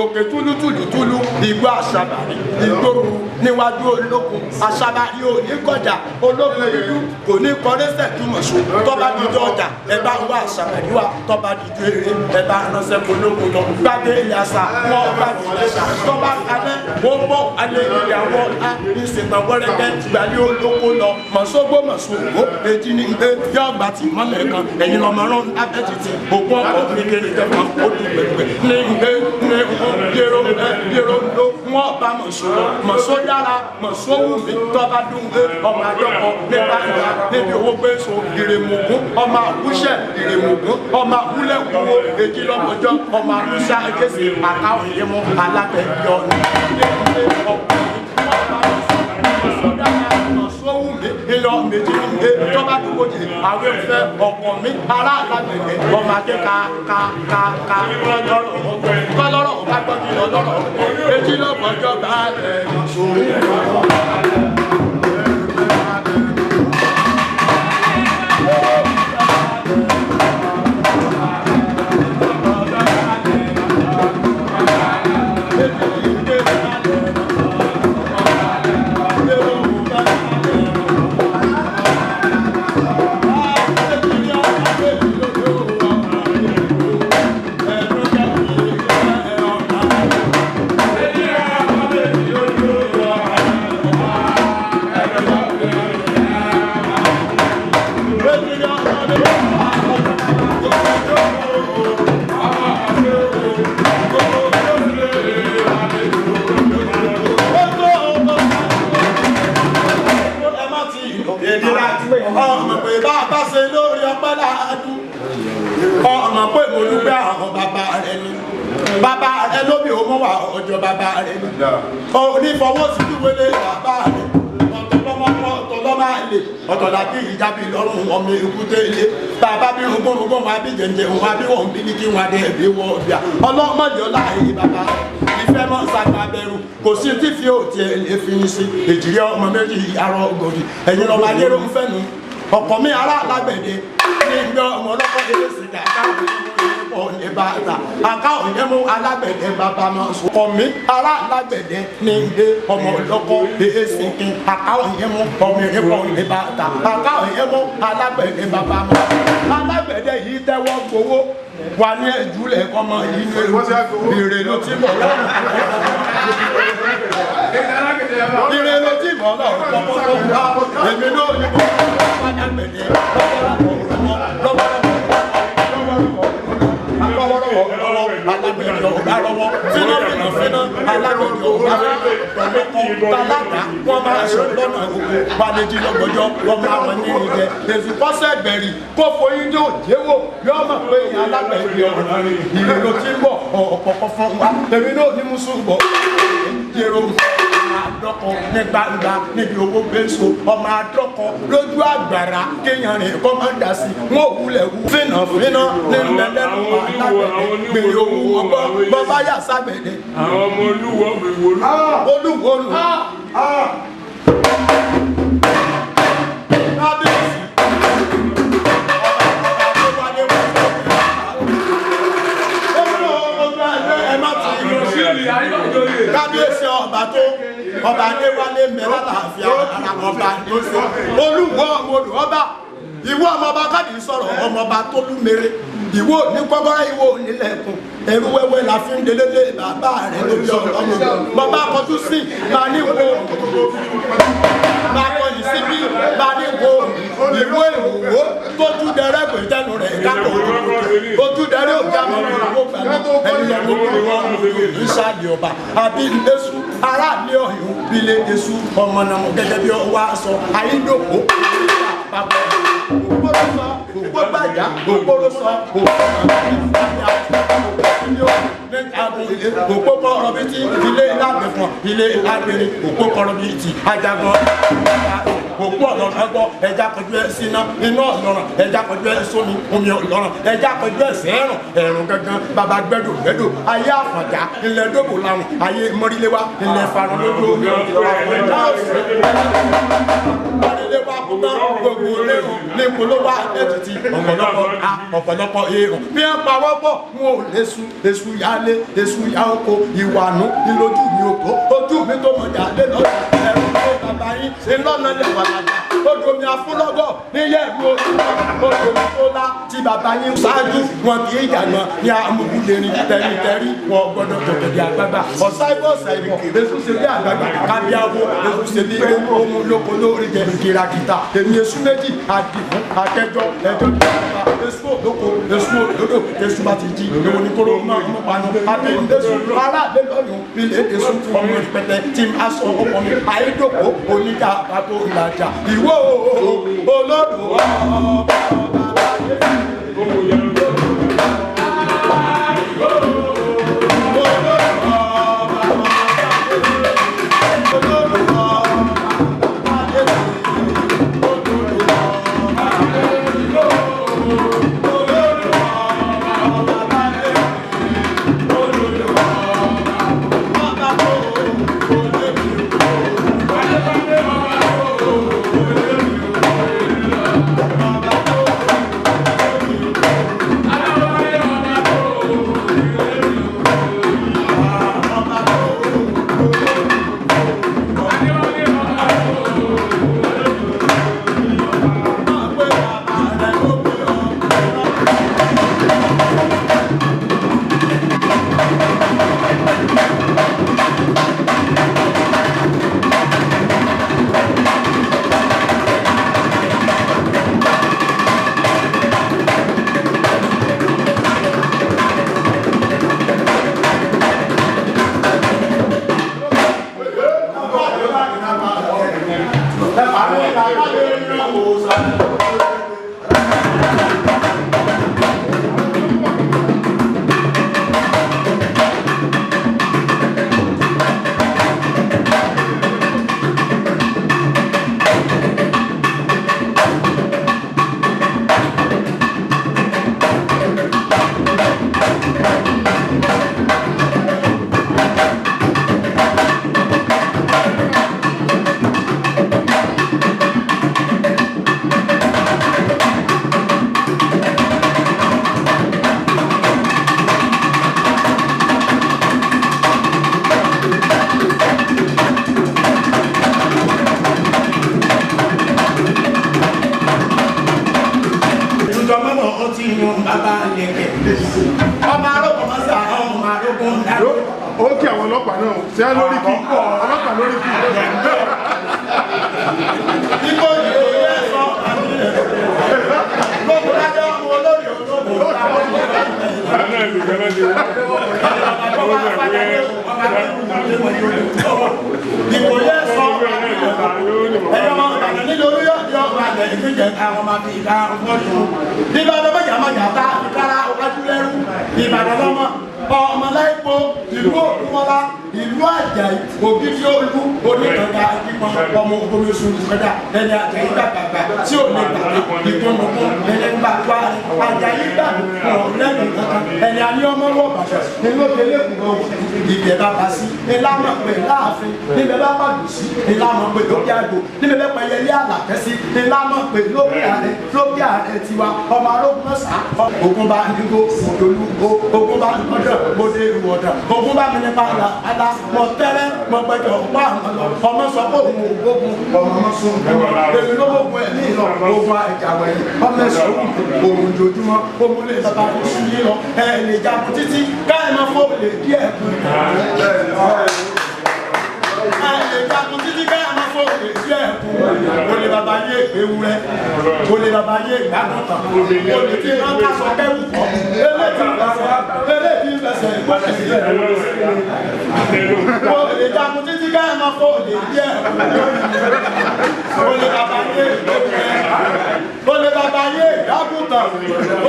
Òkè túlútúlùtúlú igbó àṣàbàrí igbó ruru níwájú olókun. Àṣàbàrí ò ní kọjá olókun dúdú kò ní kọrẹsẹ̀ túmọ̀ṣù. Tọ́ba dídọ́ ọjà ẹ bá ń wá àṣàbàrí wa, tọ́ba dídú eré ẹ bá ránṣẹ́ olókun lọ. Gbadé ilé àṣà wọn gbadé ilé àṣà tọ́ba kalẹ̀ wọ́n bọ́ alẹ́ ìyàwó a ìsìnkàn wẹ́rẹ́kẹ́ gbalẹ̀ olóko lọ. Mọ̀sógbó mọ̀sógbó èjì ní gbé yọ̀gbà tí mọ́lẹ̀ kan ẹ̀yin lọ́mọ rán abẹ́ títì ògùn ọkọ̀ kékeré kẹfọn ó dùn gbẹgbẹ ní gbé ní yẹrọ yẹrọ ló wọn bá mọ̀só lọ. Mọ̀só dára mọ̀só wù mí tọ́ba dùn gbé ọmọ àjọkọ nípa ìgbà níbi owó gbé so ìrèmùgún ọmọ àkúṣẹ ìrèmùgún ọmọ àkúlẹ̀ wúwo èjì lọ́mọjọ́ ọmọ àkúṣà ẹ̀kẹ́sì àkáwọ̀ ìyẹmú alábẹ́bí ọ̀nà ìlọ méjì ní tọ́ba dúró jì àwọn ìfẹ́ ọkàn mi ará alágbègbè ọmọ adé ká ká ká ká kọlọ́rọ̀ ọba gbọ́dọ̀ lọ́rọ̀ èjì lọ́gbọ̀jọ́ bá ẹ̀ sórí. Ọmọ pé bá a bá ṣe lórí ọpẹ́ láàdú, ọmọ pé mo dúpẹ́ àwọn bàbá rẹ ni, bàbá rẹ ló bí òun wà ọjọ́ bàbá rẹ ni, onífọwọ́sí wọlé bàbá rẹ ọ̀tọ̀lọ́mọ àlè ọ̀tọ̀lá bí ìjábí lọ́rùn ọmọ èkúté ilé bàbá bí ogúnrúngún wọn bí jẹjẹ wọn bí wọn bí ní kí wọn dé bí wọn bíà ọlọ́mọdé ọláyé bàbá ìfẹ́ mọ́ sàgbà bẹ̀rù kò sí tí fi òtí ẹ̀ lè fi sí èjìrí ọmọ méjì arọ ògòdì ẹ̀yin lọ́mọ ayé ló ń fẹ́ nu ọkọ mi ará alágbẹ̀dẹ ní ìgbẹ́ ọmọ ọlọ́kọ́ ilé sìgá káwọn ní bàtà àká òye mú alágbẹ̀dẹ bàbá mọ́ ọkọ mi ará alágbẹ̀dẹ ní ìgbẹ́ ọmọ ọlọ́kọ́ ilé sìnkì àká òye mú ọmọ ìrìnkọ́ ní bàtà àká òye mú alágbẹ̀dẹ bàbá mọ́ alágbẹ̀dẹ yìí tẹ́wọ́ gbowó wà ní ẹ̀júlẹ̀ ọmọ yìí ní èrè ló ti bọ̀ lọ́rùn ire ló ti bọ̀ lọ́rùn kọ́kọ́ èmi náà ní kó alágbẹ̀dẹ lọ́wọ́lọ́wọ́ alágbẹ̀dẹ ọ̀gá lọ́wọ́ fínáfínà fíná alágbẹ̀dẹ ọ̀gá tọ̀lọ́kọ̀ tálákà wọ́n máa sọ lọ́nà òkú balẹ̀jì lọ́gbọ̀jọ́ wọ́n máa wọ́n ní ìjẹ èsì kọ́sẹ̀ gbẹ̀rì kó foyín tó jẹ́wọ́ yọ mọ̀ pé alágbẹ̀dẹ ọ̀ràn ìrè ló ti ń bọ̀ ọ̀pọ̀pọ̀ fún wa èmi náà ní mùsùlùmọ̀ yẹ̀rọ àdọ́kọ ní gbangba níbi owó gbèsò ọmọ àdọ́kọ lójú àgbàrá kéèyàn rìn kọ́ máa dà sí wọn ò wulẹ̀ wú. fínà fínà ní mẹlẹ́nu alágbẹ̀dẹ gbèrè owó ọgbọ́n bọ́bá yà ságbẹ̀dẹ. Àwọn ọmọ olúwo mi wò ló. Olúwo nù. Kábíyèsí. Kábíyèsí ọba tó ọba Adéwálé mẹ́rà láàfin ara ọba Adéwálé olúwo ọmọ olùọba ìwọ ọmọọba kábíyèsí sọ̀rọ̀ ọmọọba tó lúmere ìwọ ní kọ́kọ́rọ́ ìwọ nílẹ̀kùn ẹrú wẹ́wẹ́ la fi ń delélé bàbá rẹ lórí ọlọ́mọ bàbá kọjú sí máa ní wo máa kọyìn síbí máa ní wo ìwọ ìwò tójú dẹrẹ́ pé tẹnu rẹ̀ kákò ojú dẹrẹ́ òjá mọ̀ ní ìwọ gbàgbọ́ ẹni lọ́mọ ìsàlẹ̀ ọba àbí lẹ́sù aráàlú ọ̀hún bílẹ̀ èṣù ọmọ náà gẹ́gẹ́ bí ọwọ́ aṣọ ayédòkó bàbá ògbóró sọ ògbógbàjà ògbóró sọ ògbógbàjà òpó kọrọ bíi ti ilé lágbẹ̀fọ̀n ilé lágbèrè òpó kọrọ bíi ti ajagun òpó ọlọ́run ẹgbọ́ ẹja kọjú ẹ síná iná ọlọ́run ẹja kọjú ẹ sómi omi ọlọ́run ẹja kọjú ẹ sẹ́rùn ẹ̀rùn gangan bàbá gbẹ́dò gbẹ́dò ayé àfọ̀njá ilẹ̀ dóbò làrùn ayé mọ́ríléwá ilẹ̀ farun lójú omi àfọ̀njá òsì mọ́ríléwá kú tán gbogbo lérò ní polówó àtẹ̀tìtì ọ̀pọ̀lọpọ̀ ọ̀pọ̀lọpọ̀ èrò bí wọ́n pa wọ́pọ̀ wọn ò lè sun èṣù yálé èṣù yá oko ìwànú ìlójú mi ò tó ojú mi tó mọ̀ jáde lọ́sọ̀ ẹ̀rù tó bàbá yín ńlọ́nà lè wà lájà odò mi afúnlọ́gọ̀ níyẹ̀rù odò mi tó lá tí bàbá yín ṣáájú wọn kì í yàgbọ́n ní amúkúlẹ̀rin tẹ̀rìntẹ̀rì wọn gbọ́dọ̀ tọ̀tẹ̀dẹ̀ àgbàgbà ọ̀sá ìbọ̀ ọ̀sà ìbọ̀ èṣù ṣe bí àgbàgbà kábíyàwó èṣù ṣe bí ohun lóko lórí jẹ kìràkìtà èmi èṣù méjì àdìmú akẹjọ ẹjọ èṣù òdòkó èṣù òdòdó èṣù bá ti jí èwo ni kóró máa mú panu àbí èṣù aráàlú lọ́yùn ilé èṣù ọmọ ìpẹtẹ tí a sọ ọmọ mi àìdòkó oníjà àbátó ìlàjà ìwọ olódò ọba ọba Ó kí àwọn ọlọ́pàá náà ṣe é lórí kí ọlọ́pàá lórí kí. Ibo yìí yẹ sọ gbogbo dájọ́ olórí olóògùn. Ìbò yẹ sọ ẹ̀yọ́ máa bàtà nílò orí ọ̀dọ́ ọ̀gá àgbẹ̀ ìpínjẹ àwọn máa fi ìka ọ̀fọ́jú. Ìbàdàn mọ̀jà mọ̀jà tá ìkára ọ̀kájú lẹ́rú. Ìbàdàn lọ́mọ ọmọ láìpo ìlú Ògúnmọ́lá ìlú Àjàyí ògidì olú oníkànga kíkan ọmọ ogun oṣù kọjá ẹni Àjàyí gbàgbàgbà tí ò lè gbàgbé ìgbónúkún ẹni gbà wá Àjàyí gbàgbé ọ̀rẹ́nu kankan ẹni alẹ́ ọmọ wọ̀ bàtà nínú òkèlè kùnà ìbẹ̀ bá bá sí ìlànà pè láàfin níbẹ̀ bá pàdù sí ìlànà pè lókè àgbò níbẹ̀ bá pẹ̀yẹ ilé àlàkẹ́ sí ìlànà pè lókè àrẹ lókè àrẹ tiwa ọmọ arógun mọ́sá ogun bá nígbó òdòlúgbó ogun bá nǹkan bóde ìwọ̀dà ogun bá mi nípa àlà àlà mọ tẹ́lẹ̀ mọ gbẹjọ pa àwọn lọ ọmọ sọ pé òun ò gbógun ọmọ mọ sún èmi ló gbógun ẹ ní ìlọ ogun àìjàwẹ̀ yìí ọmọ ẹsẹ̀ òun jojúmọ́ òun lè bàbá kó sùn yìí lọ ẹ lè jagun títí káyọ̀ máa fọ́ lè díẹ̀ kù. Ẹ lè jagun títí káyọ̀ máa fọ́ lè díẹ̀ kù. Olè bàbá yé ewúrẹ́, olè bàbá yé ìgbàgùntàn, olè tí wọ́n ká sọ kẹ́wù kọ́, eléyìí fẹsẹ̀ ìgbọ́sẹ̀ sílẹ̀. Olè jagun títí káyọ̀ máa fọ́ lè díẹ̀ kù. Olè bàbá yé ewúrẹ́, olè bàbá yé ìgbàgùntàn,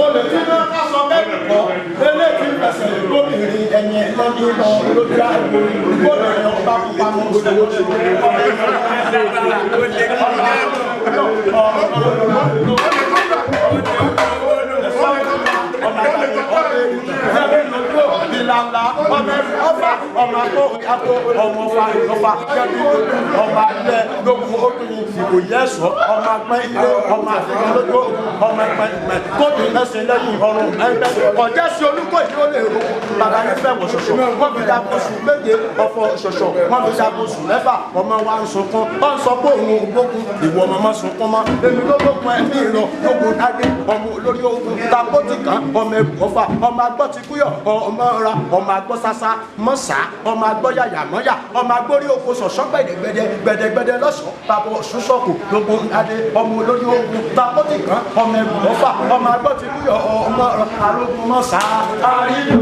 olè tí wọ́n ká sọ kẹ́wù kọ́, eléyìí fẹsẹ̀ ìgbóbìnrin ẹ̀yìn lọ́ní lọ lójú àgbo, gbọ́dọ̀ ọba pupa mọ́ Ìlànà Ọmọ ẹrù ọfà, ọmọ akó akó, ọmọ ọfà ìlọfà, kẹ́bí ọmọ alẹ́ lógun obìnrin ìwòye ẹ̀sọ́, ọmọ agbẹ́ ilé, ọmọ àfihàn lójú ogun, ọmọ ẹgbẹ́ ìgbẹ́, kóbi mẹ́sìn lẹ́yìn ọrùn ẹgbẹ́, kọjá sí olúkọ yìí ó lè ro, bàbá nífẹ̀ẹ́ wọ̀ ṣọ̀ṣọ̀, wọ́n fi dàgbò sùn 7, ọ̀fọ̀ ṣọ̀ṣọ̀, wọ́n fi dàgbò sùn 6, ọmọ wa ń sunkún, ó ń sọ pé òun ò gbógun, ìwọ ọmọ má sunkún mọ́, èmi ló gbógun ẹ̀mí lọ, lógun dádé, ọmọ olórí ogun, takó ti kàn, ọmọ ẹrù ọfà, ọmọ agbọ́ ti kúyọ̀, ọmọ ra, ọmọ agbọ́ sásá, mọ́sá, ọmọ agbọ́ yàyà mọ́yà, ọmọ agbórí oko ṣọ̀ṣọ́ gbẹ̀dẹ̀gbẹ̀dẹ̀, gbẹ̀dẹ̀gbẹ̀dẹ̀ lọ́sọ̀ọ́, bàbá ọ̀ṣun sọ̀kò, lógun dádé, ọmọ olórí ogun, takó ti kàn, ọmọ ẹrù ọfà, ọmọ agbọ́ ti kúyọ̀, ọmọ ra, arógun mọ́sá, àríyó.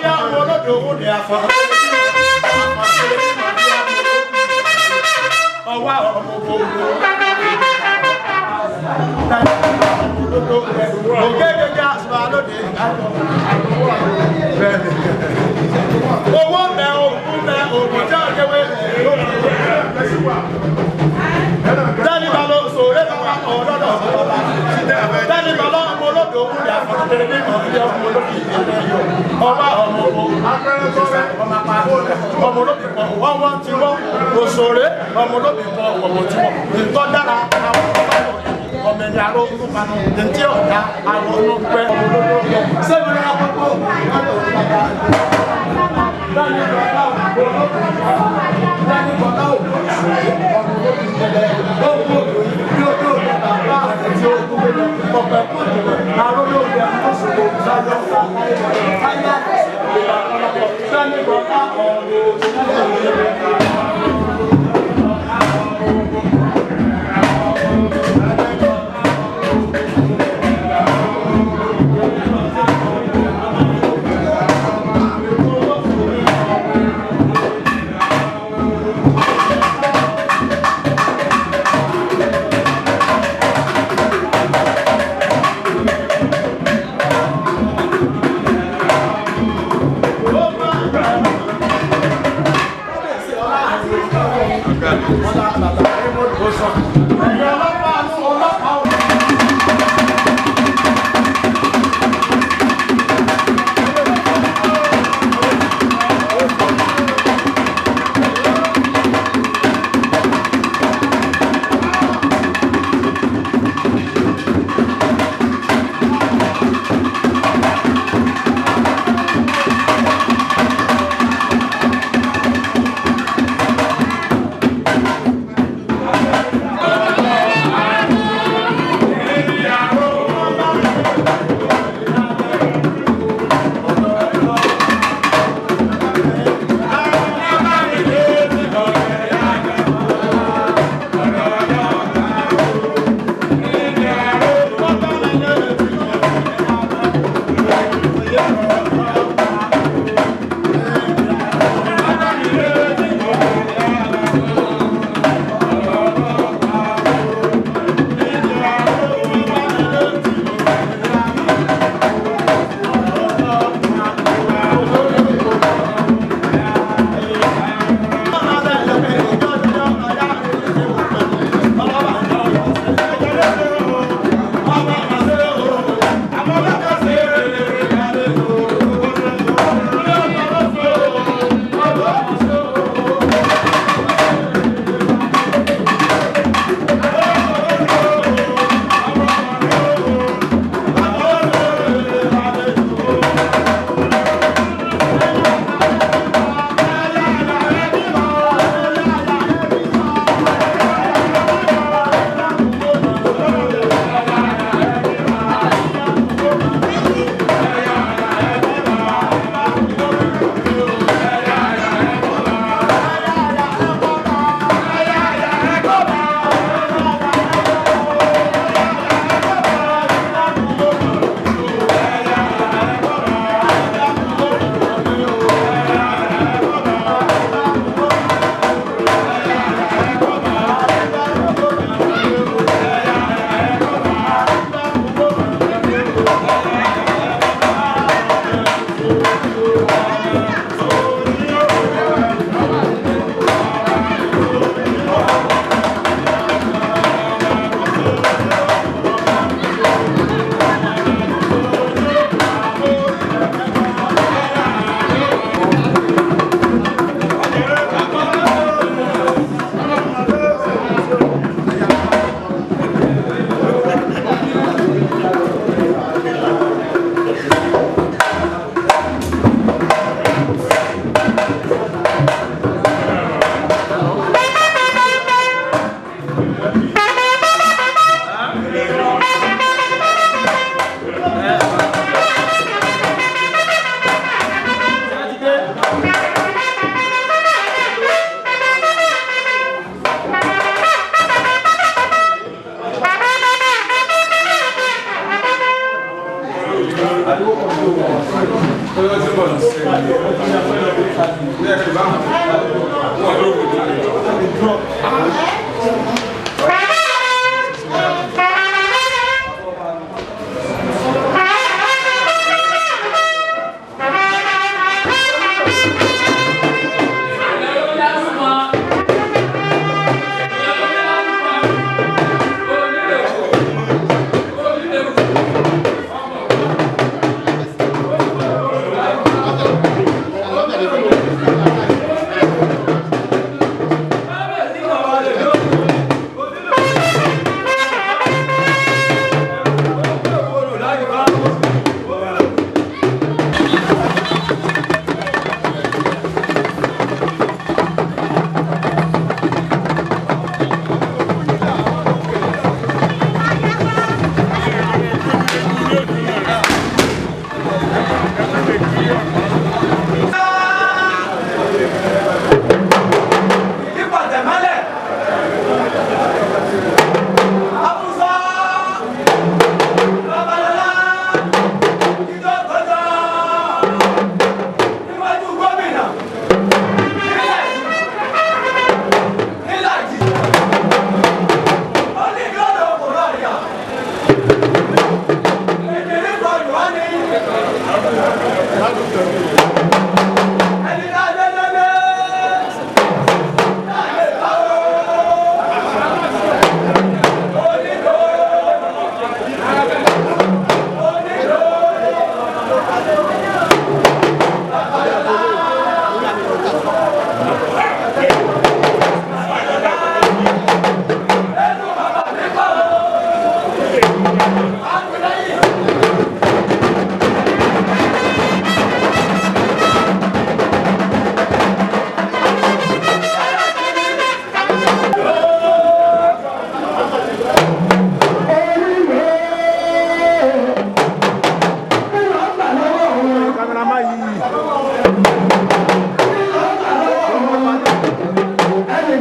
Ògègèjì àwọn olódò òun ni àfọ̀. Ọwọ́ ọmọ ogun. Ògègèjì àṣùwà lóde ìdájọ́. Owó mẹ òkú mẹ òkú jẹ́ òkèwé tẹ́lifà ló sòrè bàbá ọ̀dọ́dọ̀ ọ̀dọ́dọ̀ tẹ́lifà lọ́ ọmọ olódò òkú ni àfọ̀tẹ́lẹ̀ mímọ́ ilé ọmọ olódò ìdílé yọ ọba ọmọ ogun ọmọ olóbì pọ̀ wọ́n wọ́n ti wọ́n òṣòrè ọmọ olóbì pọ̀ ọmọ tí wọ́n ìtọ́ dára àwọn ọmọ ẹni aró panu ntí ọ̀dà àwọn olóògbé ọmọ olódò sẹ́mi lọ́wọ́ gbogbo Ẹnì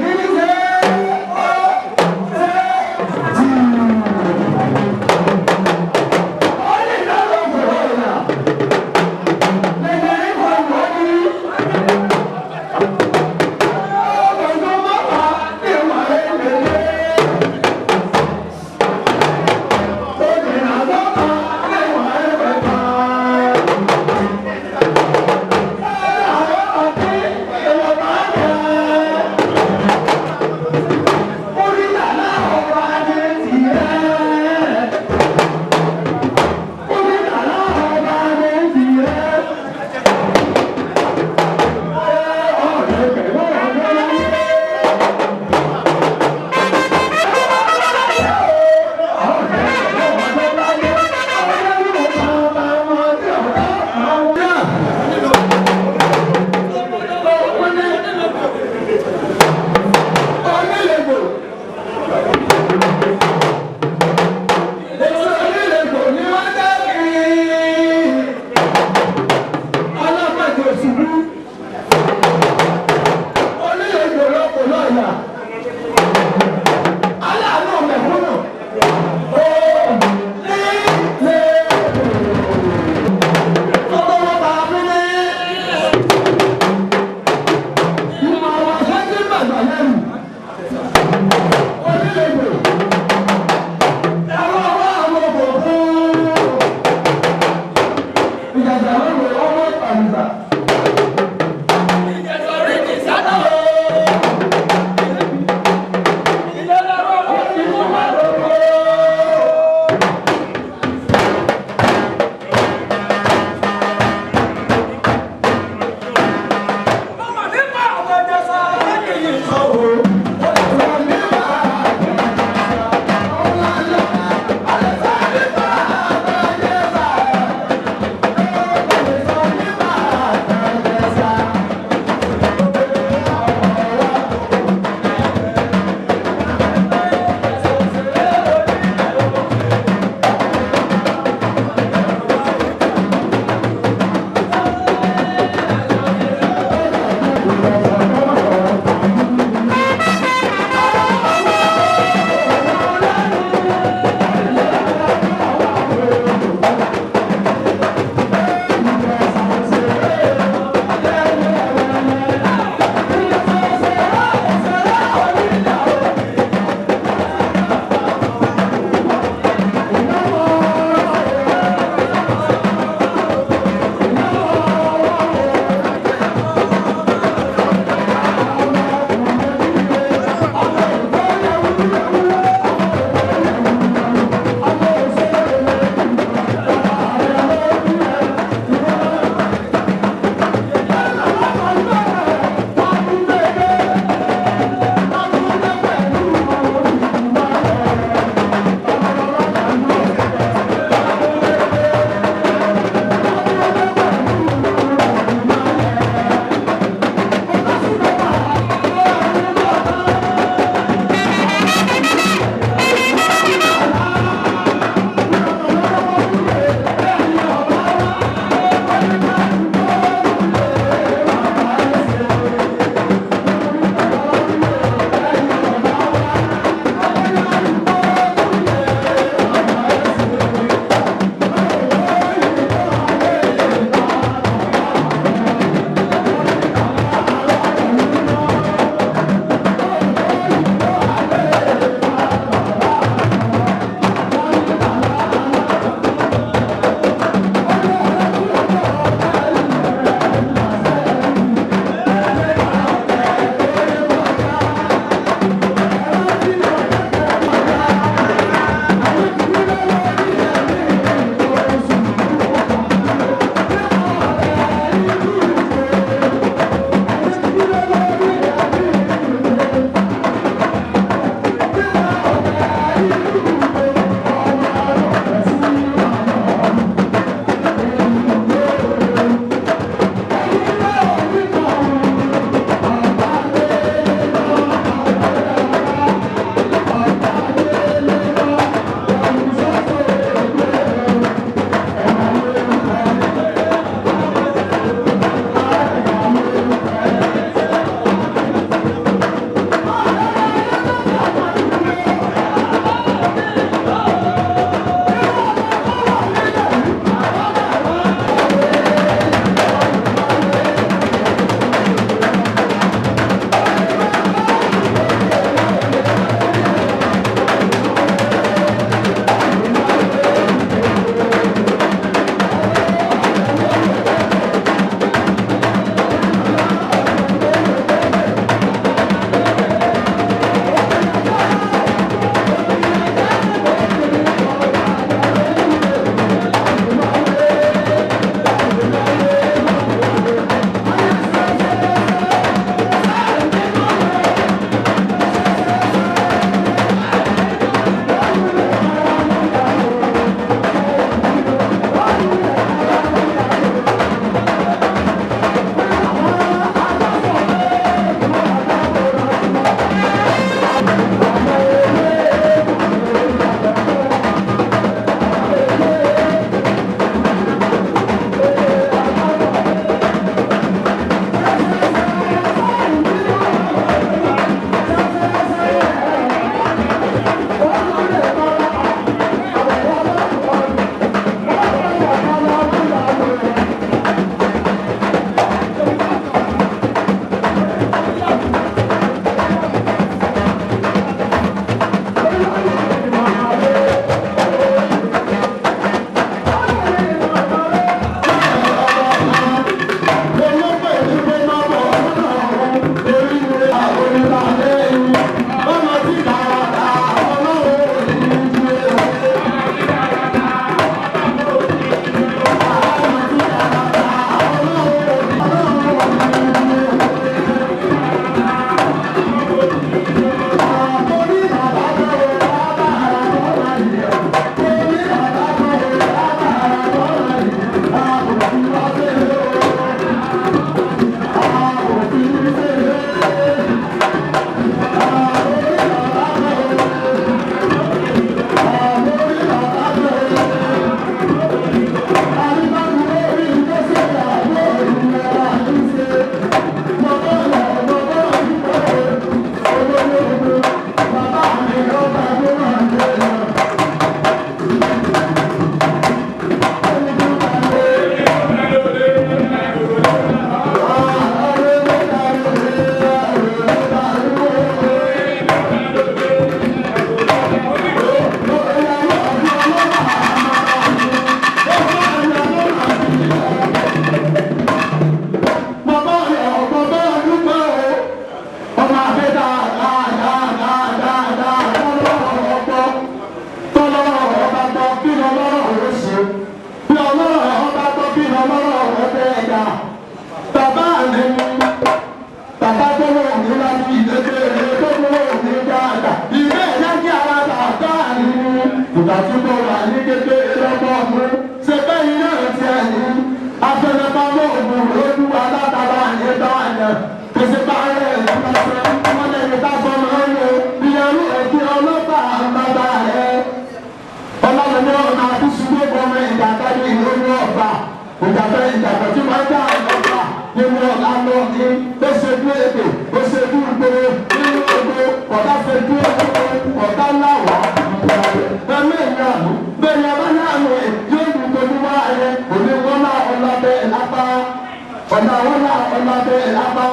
Ọlábẹ́ lápá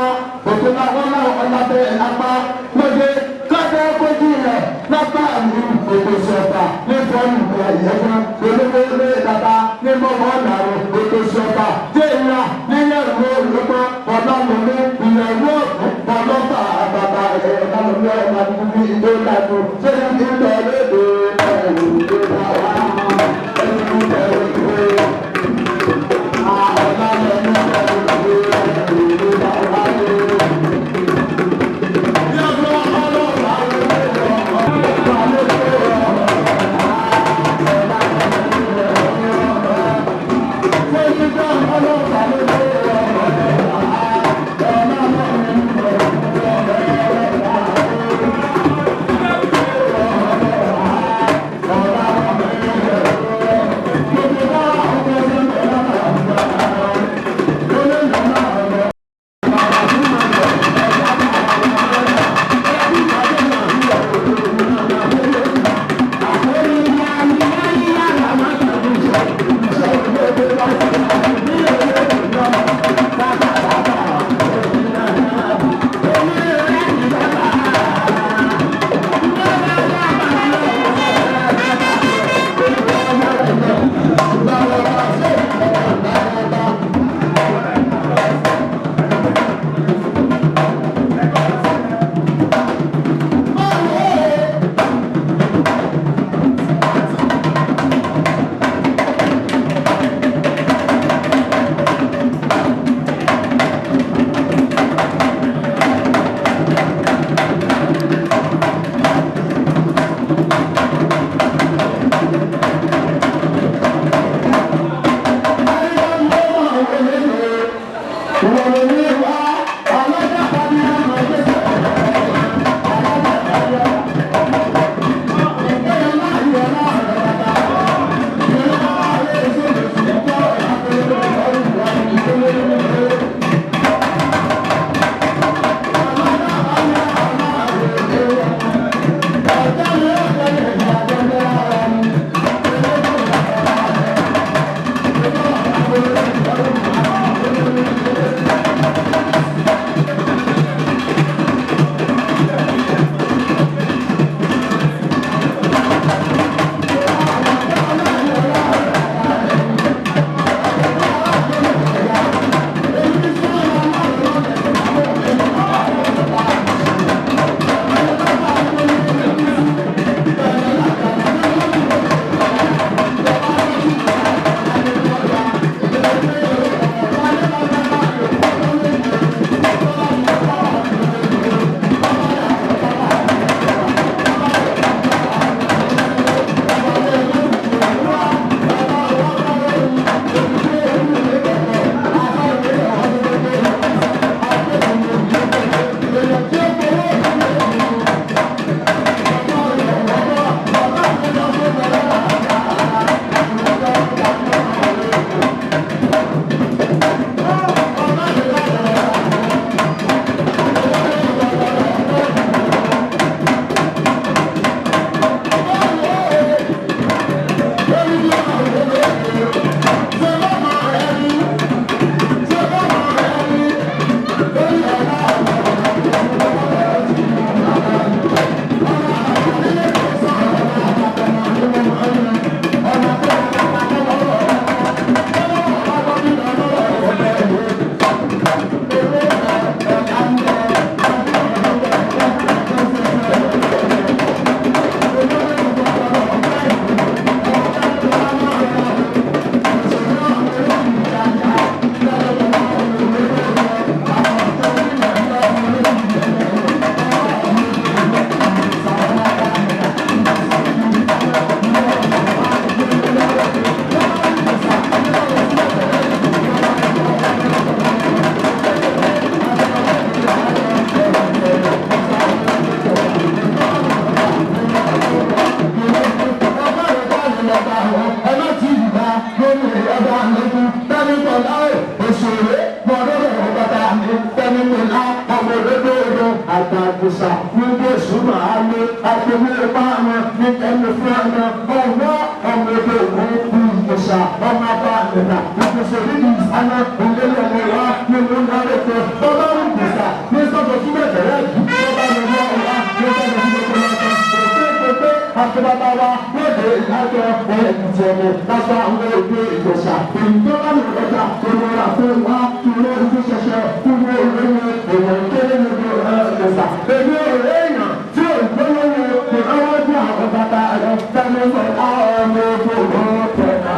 òkè làwọn ọlábẹ́ lápá lóde kọ́tẹ́ kojú rẹ̀ lápá mi òkè sọ̀tà ní fọ́ọ̀nù ẹ̀yẹ́fọ́ olówó bàbá ní mọ́mọ́ làwọn òkè sọ̀tà jẹ́ìlá níyàwó olùkọ́ ọlọ́mọdé ìyàwó ọlọ́fà bàbá ẹ̀ ọlọ́mọdé ọlọ́mọdé ìdó lànà sẹ́yìn ìlọ lédè ẹ̀rù tó bá wà ẹ̀rù ẹ̀rù Àgbàgbèsà ní Jésù máa lé àgbègbè ìpáàmù ní ẹnu fún ọmọ ọmọ ọmọ ẹgbẹ́ òkú ìgbésà ọmọ abá àgbẹ̀dà ìgbésẹ̀ níbi ìsáná ìlélẹ̀ wa nínú náírà Lásán àwọn òde ìjọsà. Ìjọba mi kọjá ìmọ̀ràn fún wa ìwé ojú ṣẹṣẹ ìwé ìwé ìwọ̀n kéré lójú ìjọsà. Èmi ò rí èèyàn tí ò gbólóhùn ìrànwọ́ bí àwọn bàbá rẹ̀ tẹnu sọ ọmọ ogun tẹ̀lá.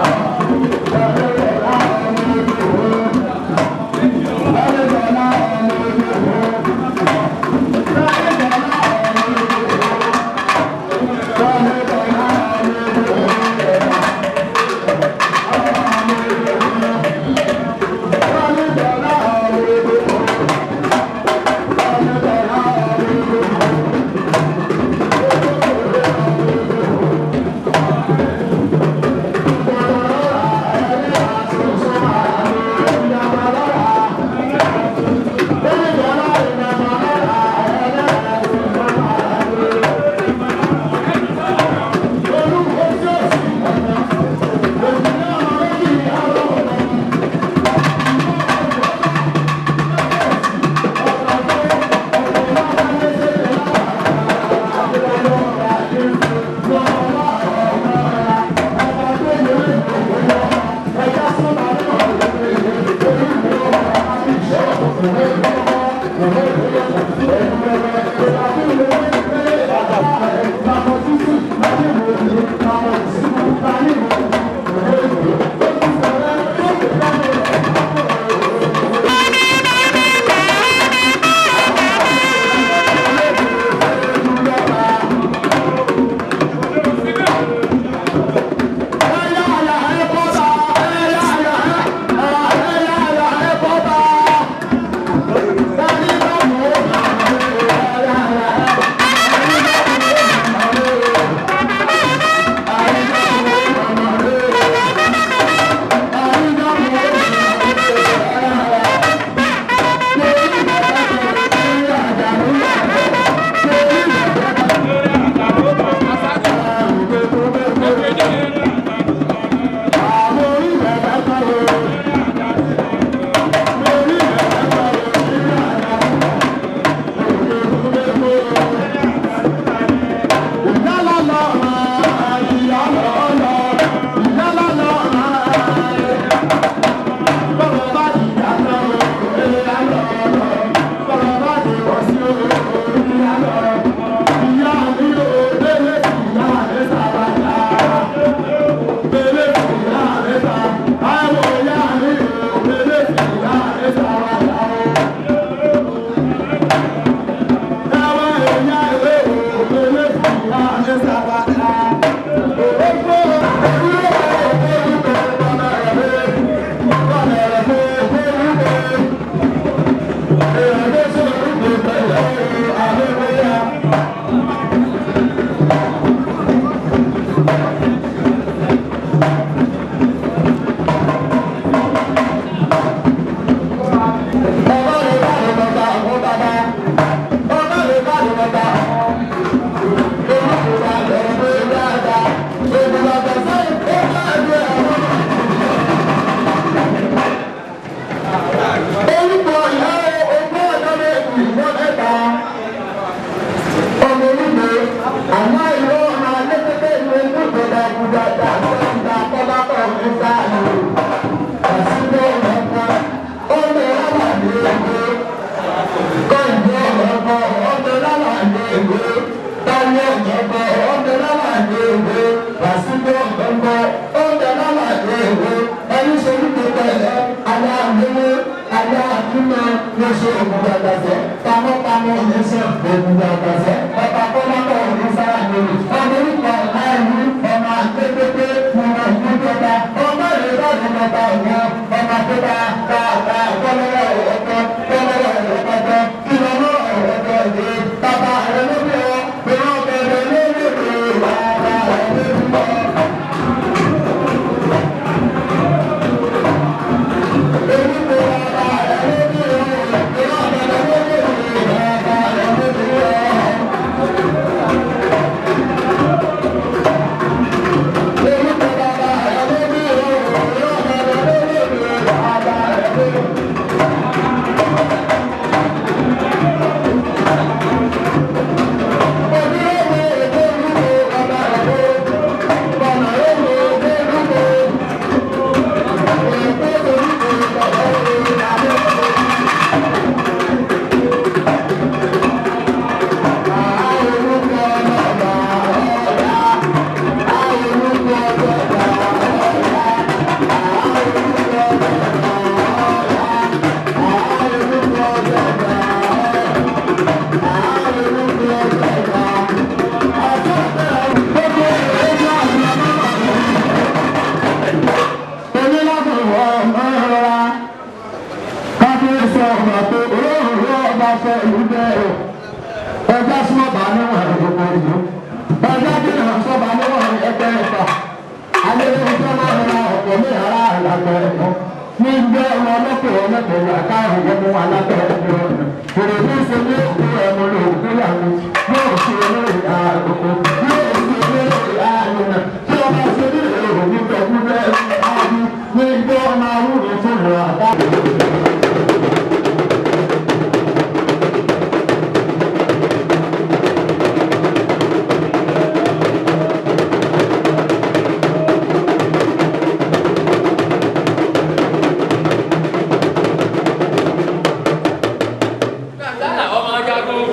Bye. alábẹ́ ẹ̀kọ́. Ní ìgbẹ́ ọmọ ọlọ́pẹ̀ ọlọ́pẹ̀ àtàwọn ọmọ alábẹ́ ẹ̀kọ́. Èrè ní ṣe ní òkú ẹ̀mọ lòókù yàgò. Yóò ṣe olórí àgùkù. Yóò ṣe olórí àyùnà. Tí ọba ṣe ní èrò ní pẹ̀lú bẹ́ẹ̀ ní ìgbẹ́ ọmọ awúrò fún ìlú àbá. Gbàgbà ọmọ jagun.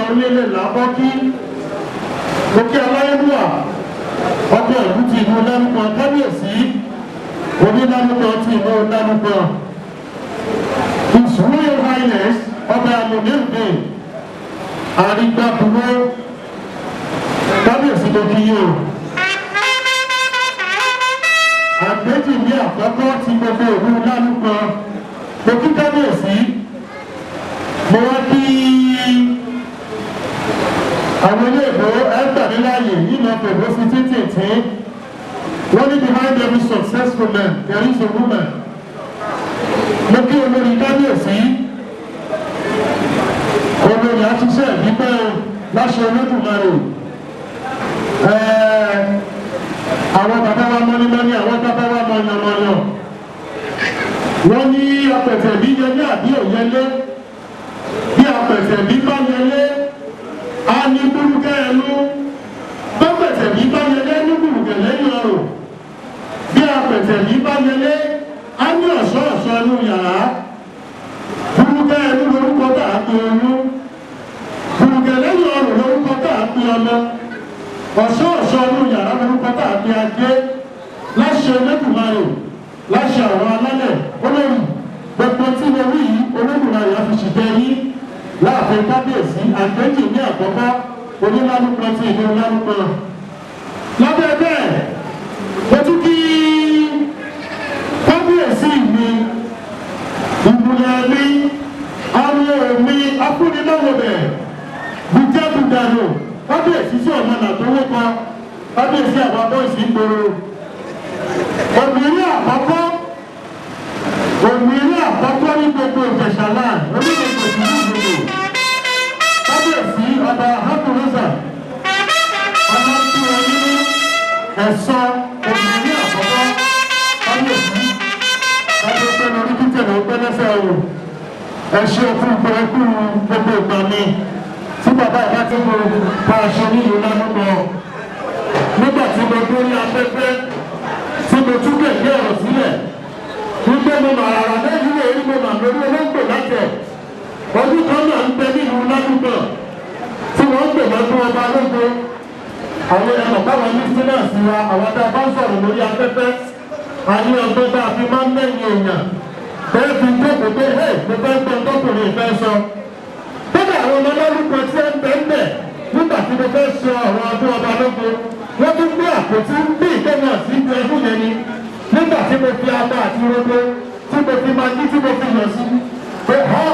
onílé làbọ́kí. Mo kí aláyélúwà ọkọ ìlú ti ìlú lárúkọ kábíyèsí onílárúkọ ti ìlú lárúkọ. His Royal Highness Ọba Amúnirùdé Àrígbàbúrò kábíyèsí tó kí yé o. Àgbéjì ní àkọ́kọ́ ti gbogbo ìlú lárúkọ. Mo kí kábíyèsí, mo wá kí àwọn ilé ìbò ẹgbàmíláyè yìí pẹ̀lú sí títìtì. Wọ́n ní behind every successful man there is a woman. Mo kí olórí kábíyèsí, olórí àṣìṣe ìdípẹ́ láṣẹ Olódùmarè. Àwọn bàbá wa mọ́nímọ́ní, àwọn bàbá wa mọ̀yànmọ̀yàn. Wọ́n ní apẹ̀tẹ̀ bí yẹlé àbí òyẹlé. Bí apẹ̀tẹ̀ bí bá yẹlé, a ní gbúrúkẹ́ ẹnu. Bọ́pẹ̀tẹ̀ bí bá yẹlé ní gbúrúkẹ́ lẹ́yìn ọrùn. Bí apẹ̀tẹ̀ bí bá yẹlé, a ní ọ̀ṣọ́ ọ̀ṣọ́ ẹnu yàrá. Gbúrúkẹ́ ẹnu lórúkọ tá a pe oyún. Gbúrúkẹ́ lẹ́yìn ọrùn lórúkọ tá a pe ọmọ. Ọ̀ṣọ́ ọ̀ṣọ́ ẹnu yàrá lórúkọ tá a pe ajé. Láṣẹ Olódùmarè, láṣẹ àwọn alálẹ̀ olórí, gbogbo tí mo wí yìí Olódùmarè á fi ṣìkẹ́ yín láàfin kábíyèsí àgbéjì ní àkọ́kọ́ onílálùpọ̀ ti ìlú lálùpọ̀. Lábẹ́ bẹ́ẹ̀, mo tún kí kábíyèsí mi, ìmùlẹ̀ mi, àwọn mi afúnilọ́wọ́ bẹ̀, bùjẹ́bùdànù, kábíyèsí sí ọ̀nà nàtọ́wọ́ kan, kábíyèsí àwọn abọ́ìsí gbòòrò. Obìnrin àkọ́kọ́, obìnrin àkọ́kọ́ ní gbogbo Ìjẹ̀ṣà land, onígbogbo ìlú ìgbòho. Kábíyèsí ọba Hakurosa, ọba tí wọ́n ní ẹ̀sọ́ obìnrin àkọ́kọ́, kábíyèsí, kábíyèsí lórí títẹ̀ ló pẹ́ lẹ́sẹ̀ o. Ẹ ṣe fún ìgbẹ́kú gbogbo ìgbà mi. Tí bàbá ìbá tí mo bá aṣọ ní ìlú lánàá nígbà tí mo dórí afẹ́fẹ́ tí mo tún kẹ̀kẹ́ ọ̀rọ̀ sílẹ̀ wípé mo mà rárá lẹ́yìn ilé rí mo mà lórí olóńgbò látẹ̀ ọdún kan náà ń bẹ nílùú ládùúgbò tí wọ́n ń pè lọ́dún ọba lógo. Àwọn ẹ̀rọ báwọn listeners wa, àwọn tá a bá ń sọ̀rọ̀ lórí afẹ́fẹ́, a ní ọgbọ́n tá a fi máa ń mẹ́yìn èèyàn bẹ́ẹ̀ fi jókòó pé hey, mo fẹ́ gbọ́ tọkùnrin ìfẹ́ sọ. Kódà àwọn ọmọ lórúkọ tí ẹ ń bẹ ń bẹ̀ nígbà tí mo fẹ́ sọ ọ̀rọ̀ ọdún ọba lógo, wọ́n tún gbé àpótí bí ìgbẹ́ náà sí ibi ọdún yẹn ni. Nígbà tí mo fi ata àti rodo tí mo fi magí tí mo fi yọ̀ sí pé ha,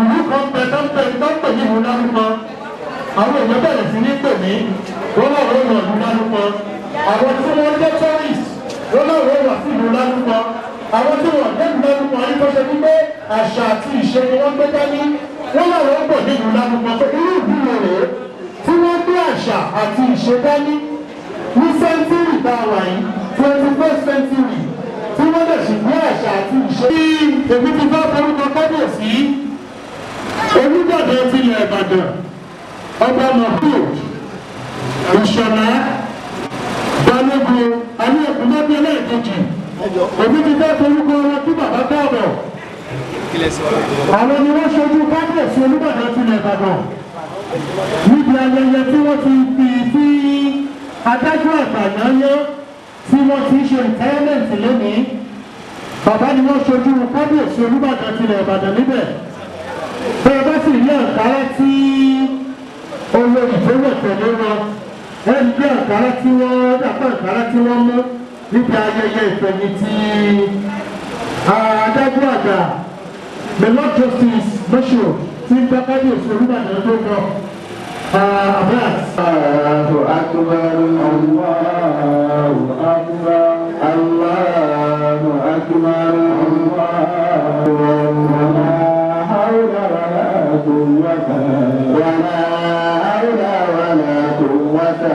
ìlú kan bẹ tó ń bẹ tó ń pè ní ìlú lárúkọ. Àwọn èèyàn bẹ̀rẹ̀ sí ní pè mí, wọ́n náà wọ́n lọ ìlú lárúkọ. Àwọn tí wọ́n jẹ́ tourist, wọ́n náà wọ́n wà sí ìlú lárúkọ. Àwọn tí wọ́n jẹ́ ìlú lárúkọ yìí tó ṣe wípé àṣà àti ìṣe ni wọ́n gbé dání, wọ́n náà wọ́n pọ̀ ní ìlú lárúkọ pé irú ìlú rèé tí wọ́n gbé àṣà àti ìṣe dání ní sẹ́ńtúrì tá a wà yìí, 21st century, tí wọ́n lè sì gbé àṣà àti ìṣe. Èmi ti fẹ́ forúkọ kábíyèsí Olúbàdàn tilẹ̀ Ìbàdàn, ọba Mahmood Ìṣọ̀lá Balógun Alẹ́kùnmọ́bí ẹlẹ́ẹ̀kejì. Èmi ti fẹ́ forúkọ wọn kí bàbá káàbọ̀. Àwọn ni wọ́n ṣojú kábíyèsí Olúbàdàn tilẹ̀ Ìbàdàn níbi ayẹyẹ tí wọ́n ti fi sí adájọ́ àgbà yányán tí wọ́n ti ṣe retirement lónìí. Bàbá ni wọ́n ṣojú kábíyèsí Olúbàdàn tilẹ̀ Ìbàdàn níbẹ̀. Bẹ́ẹ̀ bá sì rí àǹkárá tí olórí tó wọ̀ tẹ̀lé wọn, ẹni bí àǹkárá tí wọ́n dàpọ̀ àǹkárá tí wọ́n mú níbi ayẹyẹ ìfẹ̀yìntì adájọ́ àgbà the Lord Justice Moshood tí ń bá kábíyèsí Olúbàdàn tó lọ. Abbas. Allahu akbar, Allahu akbar, Allahu akbar, Allahu la hawla wala quwwata, wala hawla wala quwwata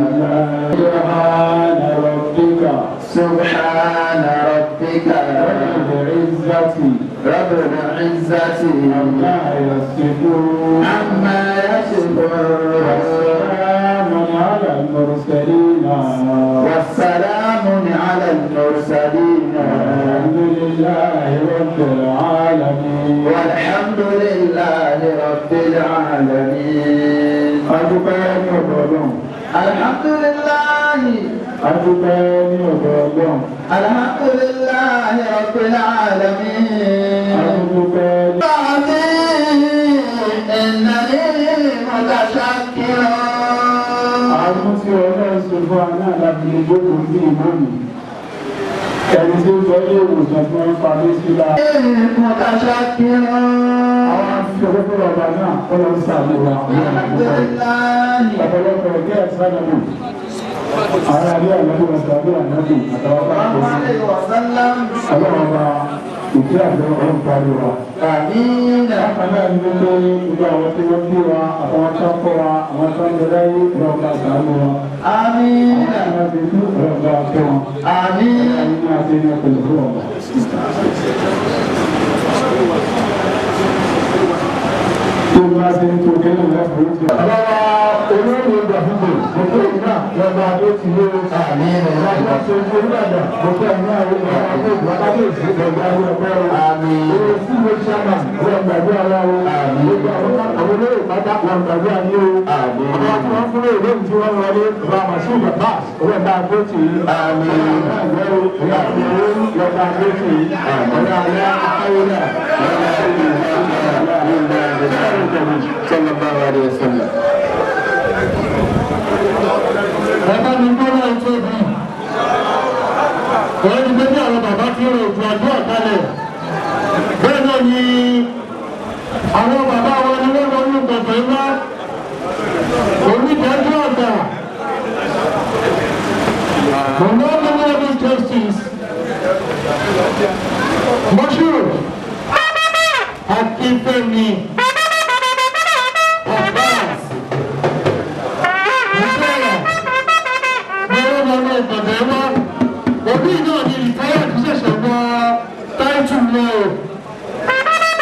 illa subhana rabbika, subhana rabbika rabbil izzati, rabbil izzati amma yasifun, amma yasifun, wassalamun ala al-mursalin, wassalamun ala al-mursalin, walhamdulillahi rabbil alamin, walhamdulillahi rabbil alamin. A dúpẹ́ ní ọ̀dọ̀ Ọlọ́run. Alhamdulillahi Rabbil Alamin. A dúpẹ́ ní. Innani mutashakkiran. Àánú tí Ọlọ́run ṣe fún wa náà láti lè jókòó sí ìlú. Ẹni tí ó sọ ilé ìwòsàn tí wọ́n ń pa mí sí lára. Mutashakkiran. Àwọn àti ọgbẹ́ bàbá náà ó lọ sí àbúrò àwọn Alhamdulillahi. ọ̀pọ̀lọpọ̀ ẹgbẹ́ ẹ̀sánàbù. Àwọn àbí ànábì wọn sàbí ànábì àtàwọn bá kò sí. Alaihi wasallam. Ọlọ́run ọba ìdí àjọ ọlọ́run parí wa. Àmín. Bákan náà ní pé gbogbo àwọn tí wọ́n bí wa, àtàwọn tó ń kọ́ wa, àwọn tó ń bẹ láyé, ọlọ́run bá ṣàánú wa. Àmín. Àwọn tí wọ́n ti kú, ọlọ́run bá kẹ́ wọn. Àmín. Ẹni àti ẹni pẹ̀lú ọ̀rọ̀. Tó bá ṣe ń tó kẹ́lẹ́ lẹ́fọ̀ọ́ ti. Bàbá wa olóòrùn ìgbàfúgbò, mo pé ìgbà lọ́ba tó ti lé o. Àmín. Bàbá tó ṣe olúbàdàn, mo pé ìgbà àwọn ìgbà tó ìgbà kábíyèsí lọ́gbà àwọn ọ̀pẹ́ o. Àmín. Olú sí ìwé sábà, wọ́n gbàdúrà wa o. Àmín. Gbogbo àwọn olóyè pátá, wọ́n gbàdúrà ní o. Àmín. Àwọn tí wọ́n fún lóye lóhùn tí wọ́n wọlé, bàbá Màsíù Bàbá, wọ́n bá tó tì í. Àmín. Sallallahu alaihi wasallam. Bàbá mi gbọ́dọ̀ tóbi. Wọ́n ti gbé bí àwọn bàbá tí ó rò ju ọjọ́ ọ̀tálẹ̀. Bẹ́ẹ̀ náà ni àwọn bàbá wọn ni wọ́n wọnú gbọ̀ngàn ńlá. Onídàájọ́ àgbà. The Honorable Justice Moshood Akinfemi Abbas. Rìtáyà ni wọ́n wọnú gbọ̀ngàn ńlá. Òbí náà ni rìtáyà tó ṣẹ̀ṣẹ̀ wọ táìtù lọ.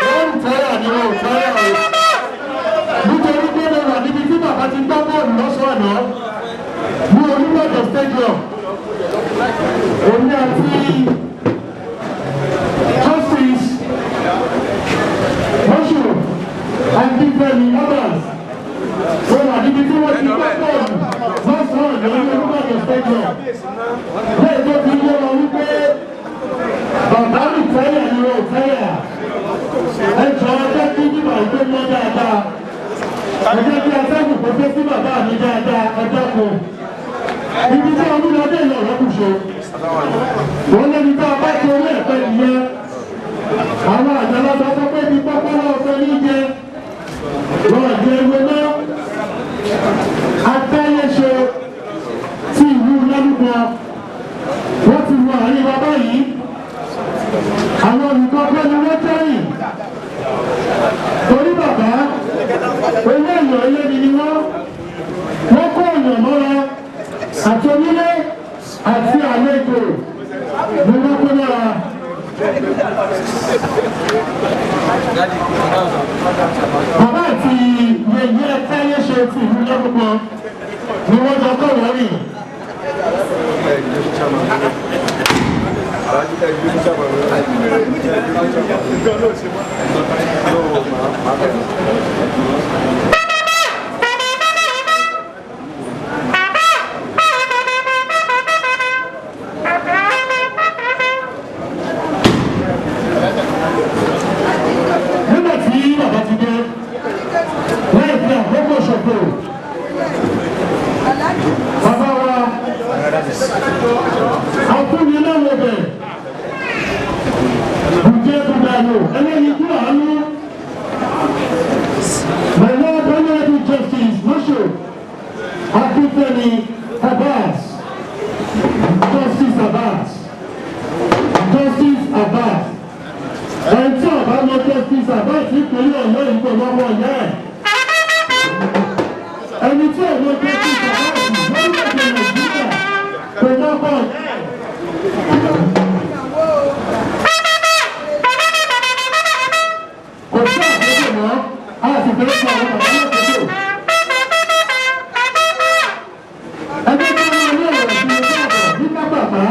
Wọ́n rìtáyà ni wọ́n rìtáyà o. Nítorí pé mo wà níbi tí bàbá ti gbá bọ́ọ̀lù lọ́sàn-án àná ní Olúbàdàn Stadium. Èmi àti Justice Moshood Akinfemi Abbas mo wà níbi tí wọ́n ti gbá bọ́ọ̀lù lọ́sàn-án àná ní Olúbàdàn Stadium. Bẹ́ẹ̀ tó fi yé wọn wípé bàbá mi tẹ́lẹ̀ ni ò tẹ́lẹ̀. Ẹ jọ ọjọ́ kí nígbà wípé mọ́ dáadáa. Ẹ jẹ́ kí atẹ́gùn kó dé sí bàbá mi dáadáa ọjọ́ kan. Ibi tí ọdún lọ dé ìlọ̀rọ̀ kù ṣe. Wọ́n lẹ́ni tá a bá ti orí ẹ̀fẹ́ nìyẹn. Àwọn àgbàlagbà sọ pé ibi pápá náà fẹ́ ní jẹ. Wọ́n jẹ ewé náà. Atáyéṣe tí ìlú lálùkọ. Wọ́n ti wọ àárín wa báyìí. Àwọn olùkọ́ pé ni wọ́n tẹ́yìn. Torí bàbá, owó èèyàn eléni ni wọ́n. Wọ́n kó èèyàn mọ́ra àti onílé àti àlejò ni wọ́n kó mọ́ra. Bàbá àti yẹ̀yẹ́ táyéṣe ti ìlú lọ́gbọ̀n ni wọ́n jọ kọ́ wọ́n rìn. Nígbà tí bàbá ti dé láì fi àkókò ṣòfò, bàbá wa afúniláwọ̀ bẹ̀ bùjẹ́ bùdàlù ẹlẹ́yin tó àánú. My Lord Honorable Justice Moshood Akinfemi Abbas, Justice Abbas, Justice Abbas. Ẹni tí ọba mọ Justice Abbas nípínlẹ̀ Ọ̀yọ́ ìgbò lọ́wọ́ ìyá ẹ̀. Ẹni tí ọmọ Justice Abbas lórílẹ̀-èdè Nàìjíríà kò lọ́kọ̀ ìyá ẹ̀. Kò sí àkókò mọ́, a sì fẹ́ sọ àwọn bàbá lákòókò. Ẹgbẹ́ tí wọ́n ní ọ̀rọ̀ ìṣúná sábà ní pápápá.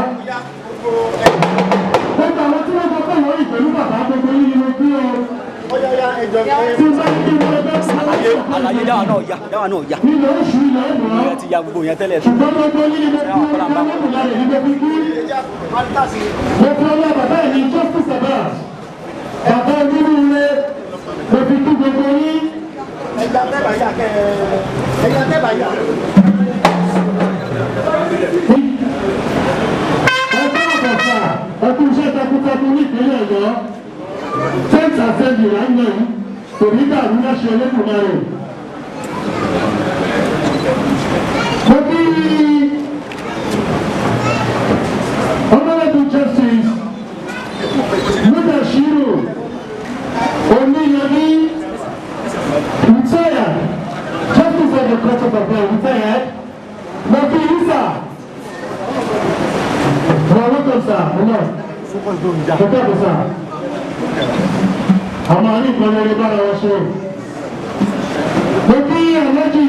Gbogbo àwọn tí wọ́n kọ́kọ́ wọ́n ìpẹ̀lú bàbá gbogbo yìí ni mo kí o. Tí bá kí wọ́n bá Àlàyé àlàyé dáwà náà yá dáwà náà yá. Ilẹ̀ oṣù ilẹ̀ ọ̀dọ́. Ìyẹn ti ya gbogbo yẹn tẹ́lẹ̀ tó. Ṣùgbọ́n gbogbo yín ni mo fi ọlá Olódùmarè ní mo fi kí. Mo fi ọlá bàbá mi Justice Abbas. Bàbá onírúurú mo fi kí gbogbo yín. Ẹja tẹ́bà yà kẹ́ ẹja tẹ́bà yà. Ẹgbẹ́ àbọ̀fà ọkùn iṣẹ́ takuntakun ní ìpínlẹ̀ Ọ̀yọ́. Tenth Assembly là ń lọ yìí. Kò ní dàrú láṣẹ Olódùmarè. Mo kí Honourable Justice Mudashiru Oníyanmí, retired Justice of the Court of Appeal, retired. Mo kí yín sir. You are welcome, sir. Hello. Mo káàbọ̀ sir. Àwọn àárín kan lórí bára wọn ṣe. Mo kí Alhaji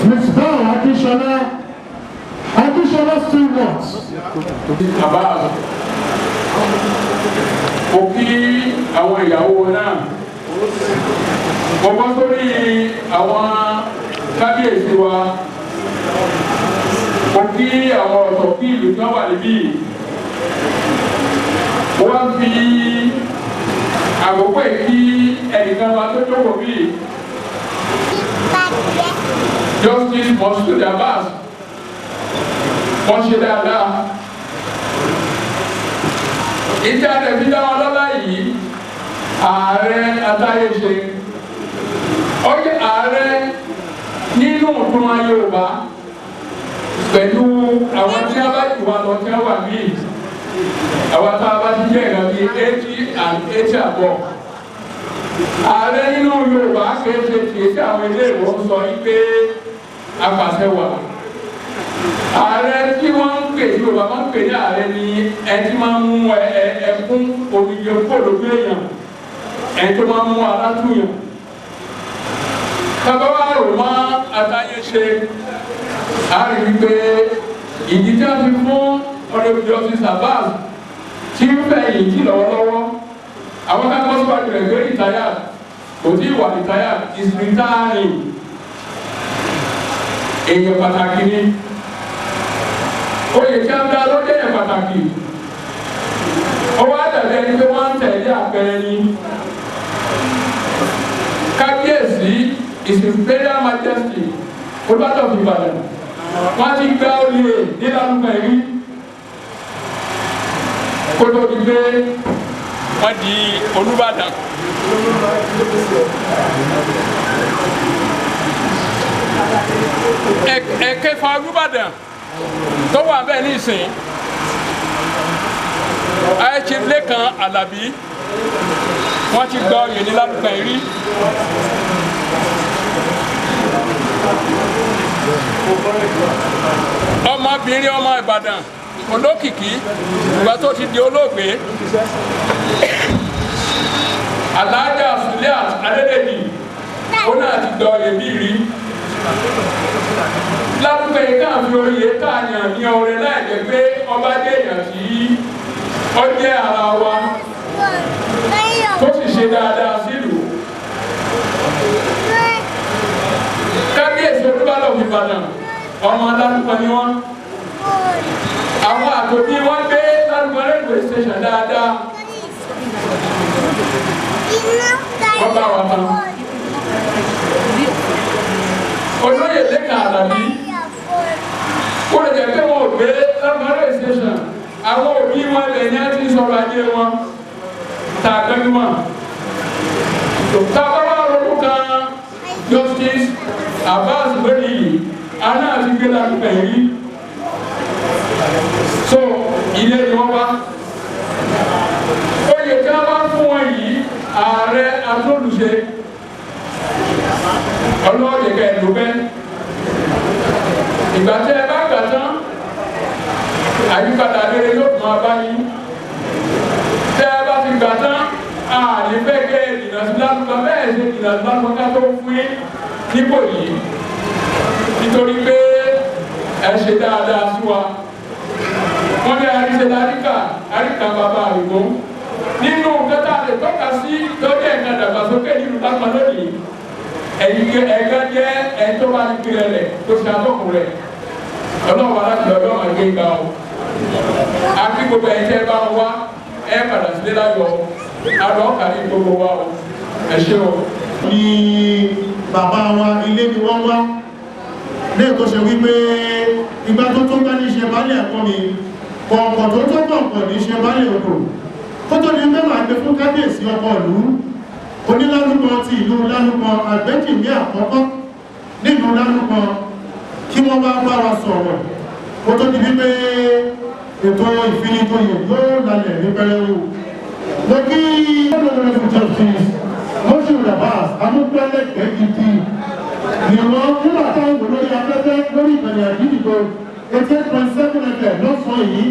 Misbah Akínsọlá Akínsọlá Stewart. Abbas, mo kí àwọn ìyàwó náà, mo bọ́ sórí àwọn kábíyèsí wa, mo kí àwọn ọ̀tọ̀ kí ìlú tí wọ́n wà níbí. Mo wá fi àkókò yìí kí ẹnìkan wa tó jókòó bíi Justice Moshood Abbas, wọ́n ṣe dáadáa. Ìjà tẹ̀sí dá wọn lọ́lá yìí, ààrẹ atáyéṣe, ó jẹ́ ààrẹ nínú ìtumọ̀ Yorùbá pẹ̀lú àwọn tí a bá jù wá lọ tí a wà míì, àwọn tá a bá ti jẹ́ ìgbà bíi 80 and 80 àbọ̀. Ààrẹ nínú Yorùbá kìí ṣe kìí ṣe àwọn ilé ìwọ ń sọ yìí pé apàṣẹ wà. Ààrẹ tí wọ́n ń pè tí Yorùbá máa ń pè ní ààrẹ ni ẹni tí máa ń mú ẹkún omijé kó lójú èèyàn, ẹni tó máa ń mú alátúyàn. Bàbá wa rò mọ́ àtàyè ṣe, a rí i pé ìdí tí wọ́n fi fún Honourable Justice Abbas tí ń fẹ̀yìn tì lọ́wọ́lọ́wọ́, àwọn kákọ́ síwájú rẹ̀ gbé retired, kò tí ì wà retired, is retiring. Èèyàn pàtàkì ni oyè tí a ń dá ló jẹ́ èèyàn pàtàkì. Ó wá dàbí ẹni pé wọ́n ń tẹ̀lé àpẹẹrẹ ni. Kábíyèsí His Imperial Majesty Olúbàdàn of Ìbàdàn, wọ́n ti gba oyè nílànà ẹ̀rí kó tó di pé wọ́n di Olúbàdàn. Ẹ̀kẹfà Olúbàdàn tó wà bẹ́ẹ̀ nísìnyí, Chief Lékan Àlàbí, wọ́n ti gba oyè ní lálùpẹ̀ rí. Ọmọbìnrin ọmọ Ìbàdàn olókìkí ìgbà tó ti di olóògbé, Alhaja Suliat Adédèjì, ó náà ti gba oyè bí rí. Lálùpẹ̀ yìí kàn fi oyè káàyàn ní ọrẹ láì jẹ́ pé ọba dé èèyàn tí ó jẹ́ ara wa tó sì ṣe dáadáa sílùú. Kábíyèsí Olúbàdàn of Ìbàdàn, ọmọ Lálùpẹ̀ ni wọ́n. Àwọn àtòbí wọn gbé Lálùpẹ̀ railway station dáadáa. Wọ́n bá wa tán. Olóyè Lékan Àlàbí, kó lè jẹ́ pé wọn ò gbé Lálùpẹ̀ railway station, àwọn òbí wọn lè ní àti sọ̀rọ̀ ajé wọn tá a gbẹ́jú mọ́. Tá a bá wà lóko kan Justice Abbas lórí yìí, aná àti gbé Lálùpẹ̀ rí. So ilé ni wọ́n wá. Oyè tí a bá fún wọn yìí, ààrẹ atúndùṣe ọlọ́ọ̀dẹ kẹ́ẹ̀dùn bẹ́ẹ̀. Ìgbà tí ẹ bá gbà tán, àyípadà rere yóò tún máa bá yín. Tẹ́ ẹ bá ti gbà tán, àní fẹ́ kẹ́ ẹ dìnnà sí Lálùpẹ̀ bẹ́ẹ̀ ṣe dìnnà sí Lálùpẹ̀ ká tó fún yín nípò yìí, nítorí pé ẹ ṣe dáadáa sí wa. Wọ́n ní àríṣe láríkà àríkà bàbá àrùgbó nínú kẹta lè tọ́ka sí lórí ẹ̀ka dàgbàsókè nínú Lálùpẹ̀ lónìí. Ẹ̀yin ẹ̀gá jẹ́ ẹni tó bá ní pilẹ̀ rẹ̀ tó ṣe atọ́kùn rẹ̀. Ọlọ́run aláṣẹ ọjọ́ máa gbé ga o. Àti gbogbo ẹ̀yin tẹ́ bá wá ẹ padà sílé láyọ̀ àlọ́ kàrí gbogbo wa o. Ẹ ṣé o. Ní bàbá wa ilé ni wọ́n wá ní ètò ṣe wípé ìgbà tó tó bá ní ṣe baálé ẹ̀kọ́ mi kọ̀ọ̀kọ̀ tó tó kọ̀ọ̀kọ̀ ní ṣe baálé odò kó tó ní pé màá gbé fún kábíyèsí ọkọ̀ ìlú onílálùpọ̀ ti ìlú Lálùpọ̀ àgbẹ́jìmí àkọ́kọ́ nílùú Lálùpọ̀ kí wọ́n bá bá wa sọ̀rọ̀ kó tó di wípé ètò ìfinijoyè yóò lálẹ̀ ní pẹrẹu. Mo kí Honorable Justice Moshood Abbas amúgbálẹ́gbẹ̀ẹ́ gidi ni wọ́n nígbà táwọn wò lórí afẹ́fẹ́ lórí ìkànnì àgídìgbò 88.7 FM lọ́sàn-án yìí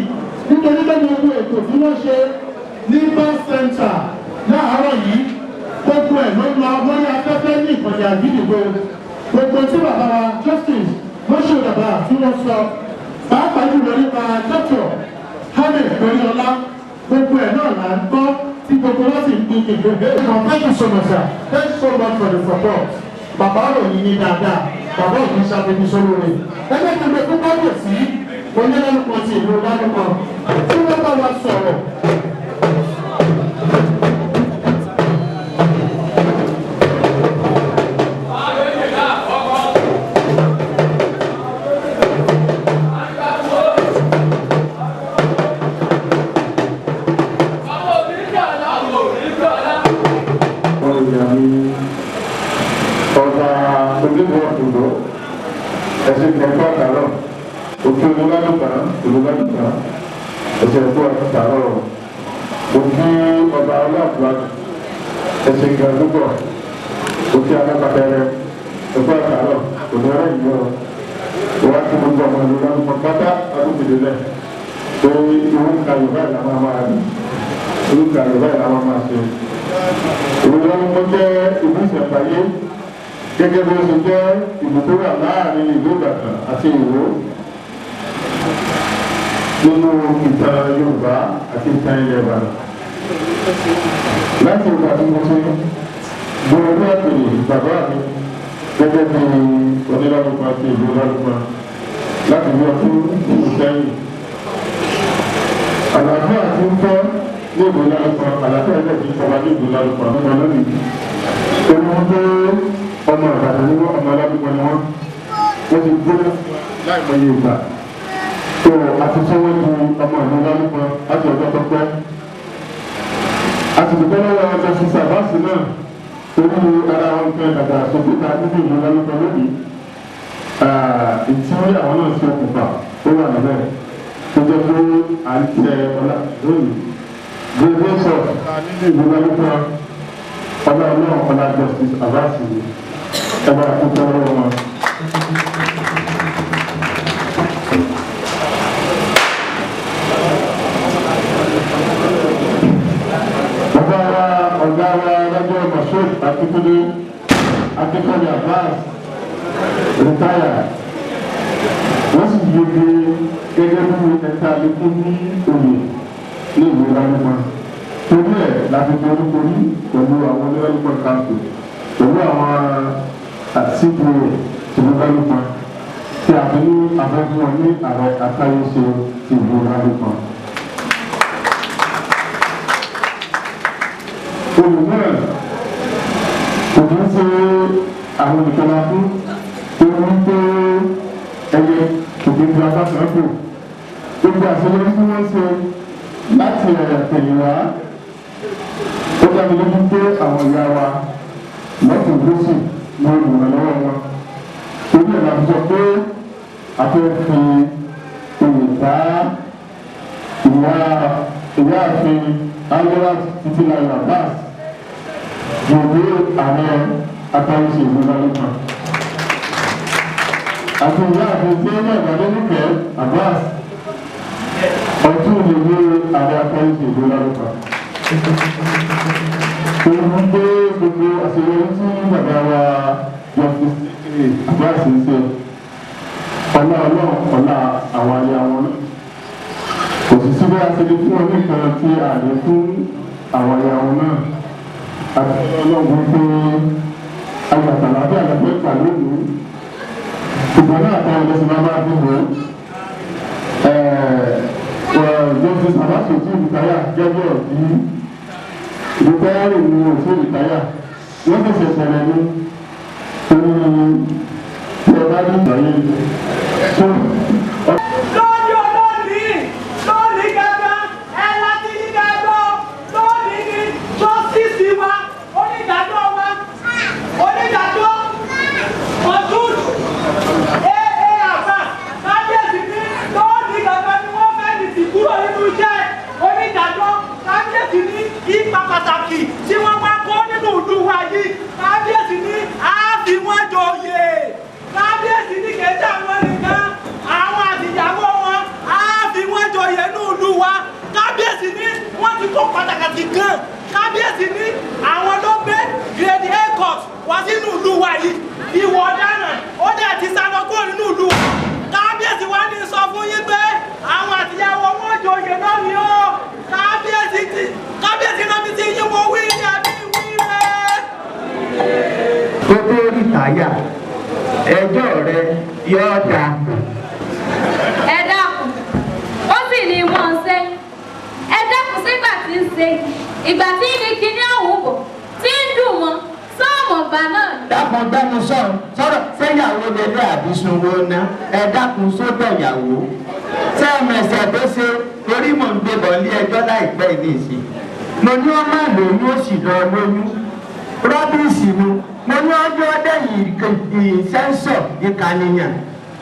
nítorí pé gbogbo ètò tí wọ́n ṣe ní bus center láàárọ̀ yìí gbogbo ẹ̀ ló lọ lórí afẹ́fẹ́ ní ìkànnì àgídìgbò. Gbogbo tí bàbá wa Justice Moshood Abbas tí wọ́n sọ pàápàá jùlọ nípa Dr. Ahmed Goriola gbogbo ẹ̀ náà là ń gbọ́ tí gbogbo wọn sì ń gbin kékeré. Thank you so much, sir. Thank you so much for the support. Bàbá ròyìn ní dáadáa, bàbá òkú ṣàfihàn sórí rẹ̀. Ẹgbẹ́ tó lè fún kábíyèsí onílálùpọ̀ ti ìlú Lálùpọ̀ tí wọ́n bá wa sọ̀rọ̀. Ọba onímọ̀ òdòdó ẹ̀sìn kẹfà kàrọ̀ òkè olùlálùpàá olùlálùpàá ẹ̀sìn ẹ̀kọ́ kàrọ̀ òkè ọba ọlọ́àbùwà ẹ̀sìn gàdúgbọ̀ òkè alábàtẹrẹ ẹ̀kọ́ kàrọ̀ òdòdó ìyọ̀ wọ́n ti gbogbo ọmọ olùlálùpàá pátá àdúgbò pé irú nǹkan Yorùbá ìlànà máa rí irú nǹkan Yorùbá ìlànà máa ṣe. Olùlálùpàá jẹ́ ìlú ìṣẹ̀ǹbáyé gẹ́gẹ́ bí ó ṣe jẹ́ ìlú tó wà láàrin ìlú Ìbàdàn àti Ìwó nínú ìtàn Yorùbá àti ìtàn ilẹ̀ Ìbàdàn. Láti ìgbà tí mo ti gbọ́ orí àpèrè bàbá mi gẹ́gẹ́ bí onílálùpàá àti ìlú Lálùpàá láti bí ọdún ìlú sẹ́yìn. Àlàáfíà ti ń fẹ́ ní ìlú Lálùpàá, àlàáfíà ilẹ̀ ti ń sọba ní ìlú Lálùpàá lónìí. Olùwọ́n ọmọ Ìbàdàn ni wọ́n, ọmọ Lálùpàá ni wọ́n, wọ́n ti gbóná láìmọye ìgbà tó àti tí wọ́n di ọmọ ìlú Lálùpàá láti ọjọ́ tó pẹ́. Àti dùkọ́ lọ́wọ́ ọjọ́ sísè àbáṣe náà torí ara wọn kan dàgbà sókè ta nínú ìlú Lálùpàá lónìí. Ìtí àwọn náà ṣe okùnfà tó wà níbẹ̀ tó jẹ́ pé à ń tẹ ọlá lónìí. Gbogbo sọ nínú ìlú Lálùpàá ọlá ọlọ́run ọlá Justice Abbas ẹ bá kú tọrọ wọn. Bàbá wa ọ̀gá wa lọ́jọ́ Moshood Akíntúndé Akínkọ́ni Abbas rìtáyà wọ́n sì yege gẹ́gẹ́ bí ẹ̀ka àlékún ní òye ní ìlú Lálùpàá torí ẹ̀ láti fi orúkorí pẹ̀lú àwọn onílálùpàá council pẹ̀lú àwọn CPA tìlú Lálùpàá tí a fi ní afẹ́fún wọn ní ààrẹ àtàyèsè ti ìlú Lálùpàá. Olùmíràn kò ní ṣe àwọn nìkan la fún torí pé ẹyẹ kò kí n fi apá kan fò gbogbo àṣeyọrí tí wọ́n ṣe láti ẹ̀rẹ̀ tẹ̀yìnwá ó dá mi lójú pé àwọn ìyá wa lọ́tún lósì ní olùrànlọ́wọ́ wọn torí ẹ̀ la fi sọ pé a fẹ́ fi oyè dá ìyáàfin Alherat Títílayọ̀ Abbas yòówé ààrẹ àtàwùsì ìlú Lálùpàá àti ìyáàfin Zainab Adéníkẹ́ Abbas ọtún yòówé ààrẹ àtàwùsì ìlú Lálùpàá. Òun gbé gbogbo àṣeyọrí tí bàbá wa Justice Abbas ń ṣe ọlá ọlọ́run ọlá àwọn aya wọn náà kò sì sí bí a ṣe lè fún ọ nìkan tí a lè fún àwọn aya wọn náà àti ọlọ́run pé Àgbàtàlàbí àlàfẹ́ ìgbà lónìí. Ṣùgbọ́n náà ta ọ̀dọ́ máa máa fi wò ó. Justice Abbas ò tí ì rìtáyà gẹ́gẹ́ bí rìtáyà rè ní ò tí ì rìtáyà. Wọ́n ṣẹ̀ṣẹ̀ bẹ̀rẹ̀ ní torí tí ẹ bá ní ìgbà yẹn. Lórí olónìí lónìí gángan ẹ láti ní gángan lónìí ní jọ́sísì wa onídàájọ́ wa onídàájọ́ ọdún aa Abbas kábíyèsí ní lónìí gángan ni wọ́n fẹ́ ní ti kúrò nínú iṣẹ́ onídàájọ́ kábíyèsí ní ipa pàtàkì tí wọ́n wá kó nínú ìlú wa yìí kábíyèsí ní àáfi wọ́n joyè kábíyèsí ní kẹjá wọn nìkan àwọn àtìyàwó wọn á fi wọ́n joyè ní ìlú wa kábíyèsí ní wọ́n ti kó pàtàkì gan kábíyèsí ní àwọn ló gbé grade A court wá sínú ìlú wa yìí ìwọ ọ̀daràn ó dẹ̀ ti sá lọ kúrò nínú ìlú wa kábíyèsí wa ní sọ fún yín pé àwọn àtìyàwó wọn joyè lónìí o kábíyèsí ti kábíyèsí náà mi ti yín wo wí ní àbí wí rẹ. Kó tó rìtáyà ẹjọ́ rẹ yóò dáa. Ẹ dákun, ó sì ní wọ́n ń ṣe. Ẹ dákun, sígbà tí ń ṣe ìgbà tí ní kinní ọ̀hún bọ̀ tí ń dùn mọ́ sọ́ọ̀mù ọ̀gbà náà ni. Dákun gbẹ́nu sọ̀rọ̀ sọ̀rọ̀ sẹ́yàwó lélẹ̀ àbísunwó ná ẹ dákun sódò ìyàwó sẹ́ẹ̀mẹsẹ̀ tó ṣe torí mò ń gbé bọ̀ ní ẹjọ́ láìpẹ́ ní ìsìn. Mo ní ó má lóyún ó sì lọ lóyún rọ́bìsì nu. Mo ní ọjọ́ dẹ́yìn ìsẹ́ńsọ̀ ìkànnìyàn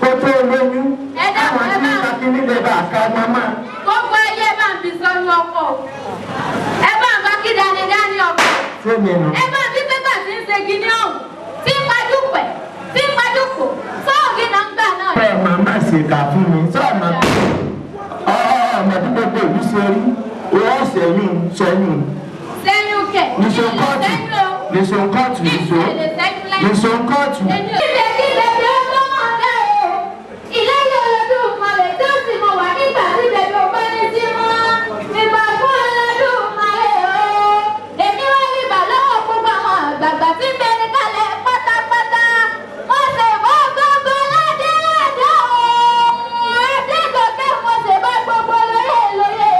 kó tó lóyún. Ẹ dákun, àwọn ẹ tí bá kakíní lè bá a ká ọmọ mọ́. Gbogbo ayé bá ń fi sọnù ọkọ o. Ẹ bá ń bá kí dání ọkọ. Sẹ́mi nù. Ẹ bá ń bí pépà tí ń ṣe kinní ọ̀hún tí ń pajú pẹ̀ tí ń pajú kò sọ́ọ̀gì náà ń gbà náà. Ẹ màmá ṣèkà fún mi sọ́ọ̀mà ọmọ tí gbogbo ìlú ṣe rí wọ́n ṣẹ̀yún ṣẹ̀yún. Sẹ́yún kẹ̀. Nìṣó kóòtù. Sẹ́yún o. Nìṣó kóòtù nìṣó. Ìṣẹ̀lẹ̀ sẹ́yún lẹ́yìn. Nìṣó kóòtù. Kílẹ̀ bí ó tó mọ̀ dá o. Ilé yóò Olódùmarè tó sì mọ̀ wá nígbà tí bèbè ò bá ní sí mọ́. Ìgbà fún Olódùmarè o. Èmi wá ní ìbà lọ́wọ́ gbogbo àwọn àgbààgbà tí ń bẹ ní kalẹ̀ pátápátá. Wọ́n ṣe bọ́ gbogbo ládé ládé o. Adégòkè mo ṣe bá gbogbo lóyè lóyè.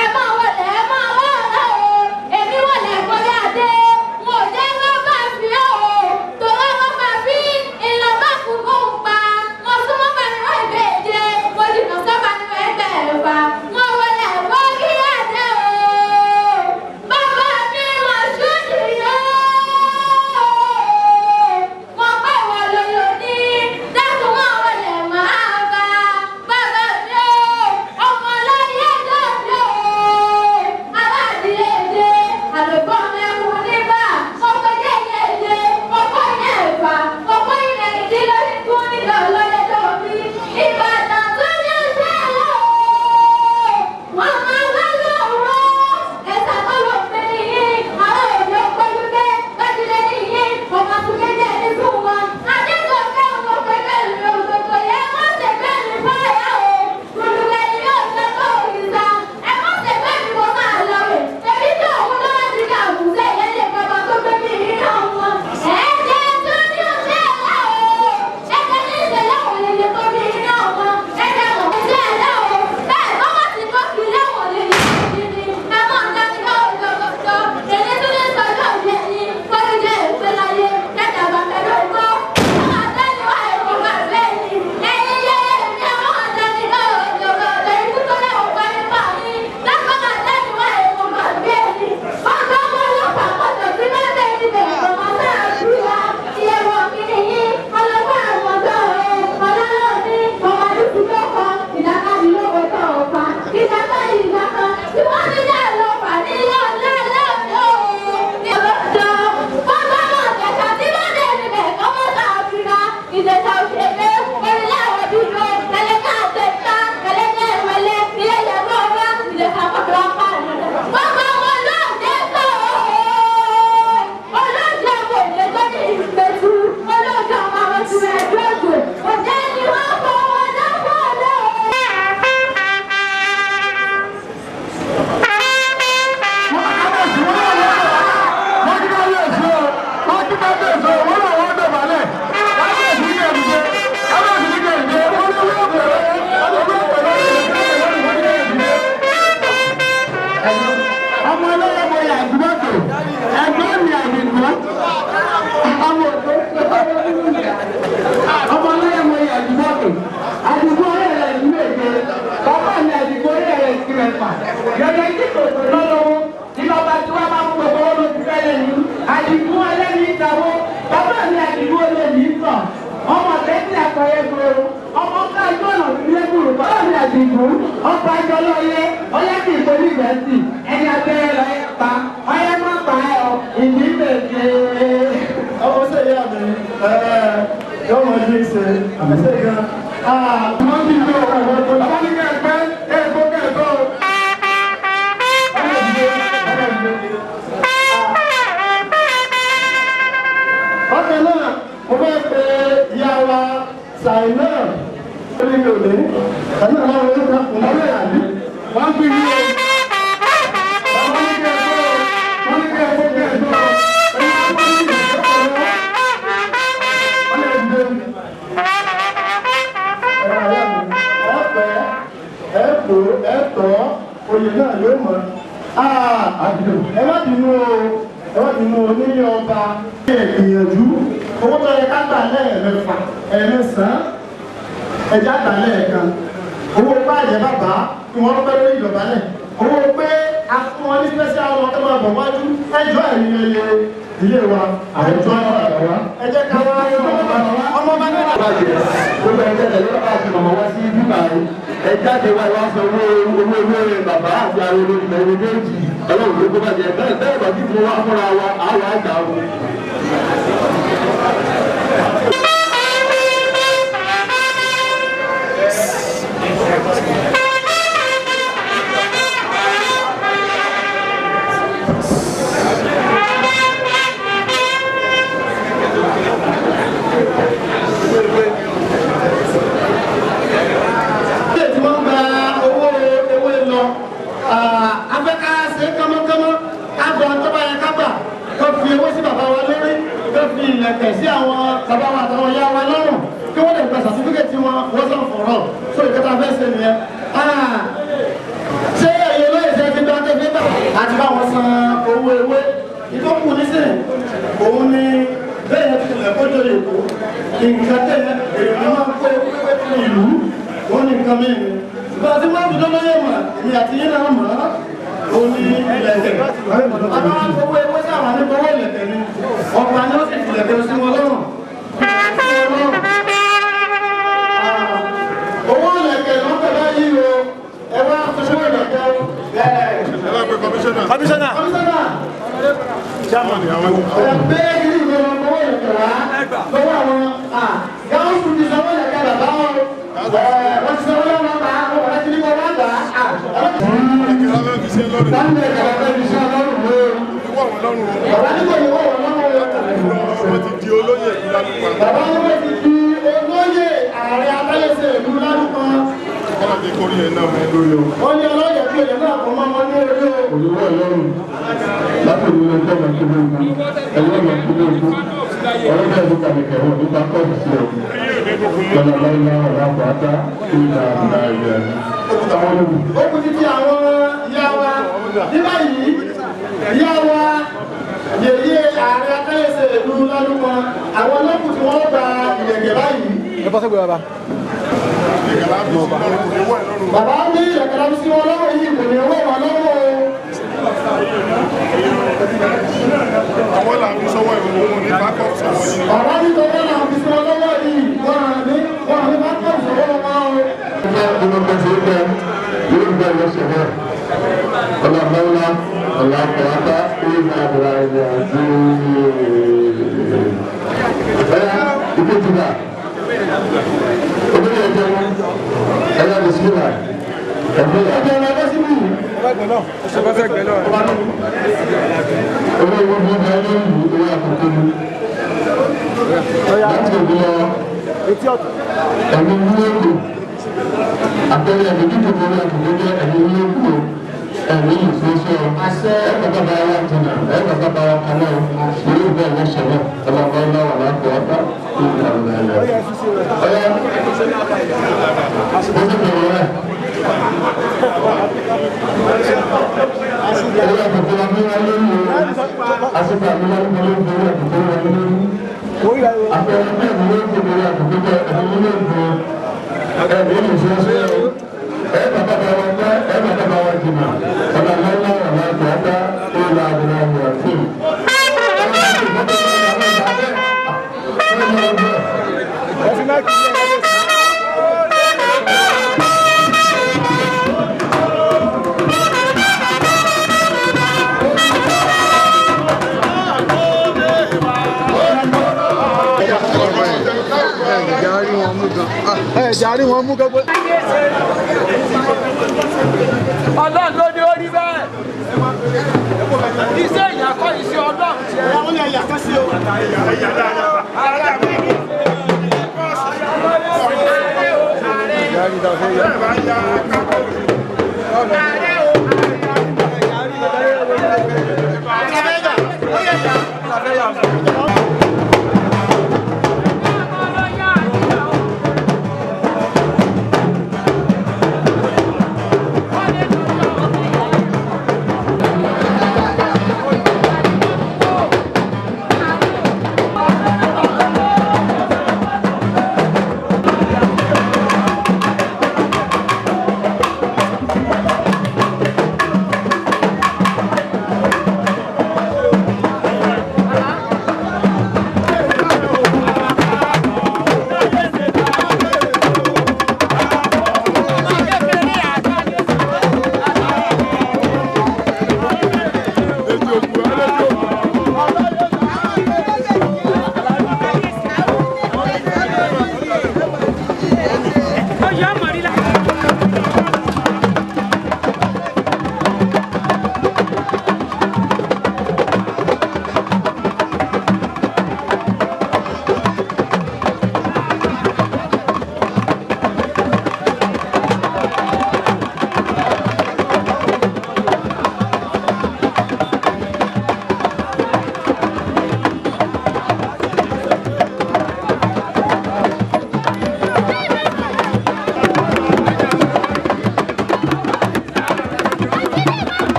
Ẹ máa wọlé, ẹ máa wọlé o. Èmi wọlé kọjá dé. Mo jẹ́ wọ́n máa fi ọ́ o. Tòwọ́ wọ́n máa fi tí kò tó lọ́lọ́wọ́ ní bàbá tí wọ́n bá mú gbogbo owó ló ti fẹ́lẹ̀ ní Àdìgún ẹlẹ́ni ìtàwó bàbá mi Àdìgún olóyìn sàn ọmọ tẹ́tí àkọyẹ gbòòrò ọmọ kájú ọ̀nà ìlẹ́gbùrù bàbá mi Àdìgún ọkọ̀ àjọ lọ́yẹ ọyẹ kì í torí ìgbẹ́sì ẹni abẹ́rẹ́ lọ́yẹ pa ọyẹ má pa ẹ ọ ìdí bèbè. Ọmọ ṣe ìyá mi yóò mọ ilé ṣe àmì gan. Wọ́n ti lo ọ̀rọ̀ ọ̀rọ̀ ní kẹ́ẹ̀pẹ́ kẹ́ẹ̀kọ́ kẹ́ẹ̀kọ́. Bákan náà, mo fẹ́ pe ìyá wa Ṣàìnà lórí mi ò ní. Ẹ̀mí àwọn ọmọ ìlú kan kò lọ́rẹ̀ àbí. Wọ́n ń gbìyànjú o. Wọ́n ní kẹ́ẹ̀kọ́ wọ́n ní kẹ́ẹ̀kọ́ kẹ́ẹ̀kọ́. Ẹ̀yin á wọ́n ní ìgbésẹ̀ ẹ̀pọ̀ ẹ̀tọ́ oyè náà yóò mọ̀ ẹ má bínú o ẹ má bínú o nílé ọba ẹ gbìyànjú owó tó yẹ ká gbà lẹ́ẹ̀mẹ́fà ẹ̀mẹ́sàn-án ẹ̀já gbà lẹ́ẹ̀kan owó báyẹ̀ bàbá kí wọ́n pẹ́ lórí ìdọ̀bálẹ̀ owó pé a fún wọn ní special ọmọ tó máa bọ̀ wájú ẹjọ́ ẹ̀yìn ẹyẹ ilé wa àwùjọ ẹ jẹ́ ká wá ọmọ bá náà. Gbogbo ẹgbẹ́ tẹ̀lé bàbá àti màmá wá sí bíbá yìí. Ẹ jáde wá wá sọ owó owó owó bàbá àti àwọn olórí ẹ̀rọ méjì. Ọlọ́run ló kó bàjẹ́ bẹ́ẹ̀ bẹ́ẹ̀ bá bí mo wá fúnra wa àwọn àgbà o. Ilé tí wọ́n gba owó ewé lọ, afẹ́ká ṣe kánmọ́kánmọ́, ká gba tó bá yẹ ká gbà, kó fi owó sí bàbá wa lórí, kó fi ìlẹ̀kẹ̀ sí àwọn bàbá wa àtàwọn ìyá wa lọ́rùn, kí wọ́n lè gba sàtífíkẹ̀tì wọn wọ́n sàn fọ̀rọ̀. So ìkẹta fẹ́ ṣe nìyẹn. Ṣé ẹ̀yin olóyè ṣe ti gba tẹ́fẹ́ gbà? Àti bá wọn san owó ewé. Ìtọ́kù nísìnyí, òun ni bẹ́ẹ̀ yẹn ti tilẹ̀ kó jọ èkó. Nǹkan tẹ̀lé èrò ni wọ́n kó ewé fún ìlú òun ní nǹkan mìíràn ṣùgbọ́n àti wọ́n dúdú lóye mọ̀ èmi àti yín náà mọ̀ òun ní ilẹ̀kẹ̀ àwọn owó ewé sáwà ní owó ilẹ̀kẹ̀ ni ọ̀pọ̀ àni ó sì tilẹ̀kẹ̀ sí wọn lọ́rùn. Owó ilẹ̀kẹ̀ ló ń pè báyìí o ẹ wá owó ilẹ̀kẹ̀ o. Kọmíṣánná. Kọmíṣánná. Ẹ bẹ́ẹ̀ kí ni ìwé owó ilẹ̀kẹ̀ wá lọ́wọ́ àwọn gáúsù ti sanwó ilẹ̀kẹ̀ bàbá wọn. Wọ́n ti sanwó lọ́wọ́ bá wọn láti ní kọ́ wá gbà á. Bàbá ní kò ní wọ́n wọ́n lọ́wọ́. Wọ́n ti di olóyè ìlú Lálùpàn. Bàbá ní wọ́n ti di olóyè ààrẹ abáyẹsẹ̀ ìlú Lálùpàn. Kọ́lá ti kórè ẹ̀ náà mọ́ lórí o. Wọ́n ní ọlọ́yẹ̀ kí èdè náà kọ́ mọ́ wọn ní orí o. Olùwọ́ ìlọrun láti ìlú ẹjọ́ máa kí lóògùn ẹ̀yọ́ máa kí lóògùn ọ̀rọ̀ bẹ́ẹ̀ ló kàmì kẹ̀wọ̀n nípa kọ́ọ̀tù sí ọ. Lọ́nà lọ́nà ọ̀rọ̀ àpáta ìlà ìlà ìlà. Ó kù títí àwọn ìyá wa ní báyìí ìyá wa yèyé ààrẹ akáyèsè ìlú Lálùpàn àwọn ọlọ́kùn tí wọ́n gba ìlẹ̀kẹ̀ báyìí. Ẹ bọ́ sẹ́gbẹ̀ẹ́ bàbá. Bàbá ní ìlẹ̀kẹ̀ láti sí wọn lọ́wọ́ yìí kò ní owó wọn lọ́wọ́ o. Àwọn là ń fi sọ́wọ́ ìwọ̀n wọn ní bákọ̀ sọ́wọ́ yìí. Bàbá ní tọwọ́ là ń fi sí wọn lọ́wọ́ yìí wọ́n à ní wọ́n à ní bákọ̀ sọ́wọ́ wọn o. Ọlọ́mọlá ọ̀làpàá ìlà ìlà ìlà ẹ̀yà ìkejìlá olóyè ẹ̀jẹ̀ wọn ẹ̀yà bisimilá ẹ̀gbẹ́ Ẹ̀jẹ̀ wọn bọ́ síbí. olóyè wọn bí wọn lórí ìlú owó àkókò ní láti òbí lọ ẹ̀mí wúlò àpẹẹrẹ ẹ̀mí dídùn lórí àkókò jẹ́ ẹ̀mí wúlò ẹ̀mí ìfúnṣọ́ ẹ̀ bàbá bá wa jìnnà ẹ̀ bàbá bá wa kaná ìlú bẹ́ẹ̀ lọ sọ̀rọ̀ ọlọ́mọ náà wà lápò ọ̀tá ìlú àlùmọ̀ ọ̀yá ó sì bẹ̀rẹ̀ rẹ̀. Ẹ̀yà kòkòrò àmúra lórí o, àsìkò àmúra lórí o, àkókò wọlé lórí. Àpẹẹrẹ bẹ́ẹ̀ ni wọ́n ti bẹ̀rẹ̀ àkókò jẹ́ ẹ̀mí lórí o, ẹ̀mí ìfúnṣọ́ ẹ̀ bàbá bá wa pẹ́, ẹ̀ bàbá bá wa jìnnà, ọ̀làlá Àárín wọn mú kẹ́kọ̀ọ́. Ọlọ́run ló ní ó rí bẹ́ẹ̀. Iṣẹ́ ìyàkọ́ iṣẹ́ Ọlọ́run ti ẹ̀. Àwọn ẹ̀yà kan sí o. Ààrẹ o, ààrẹ.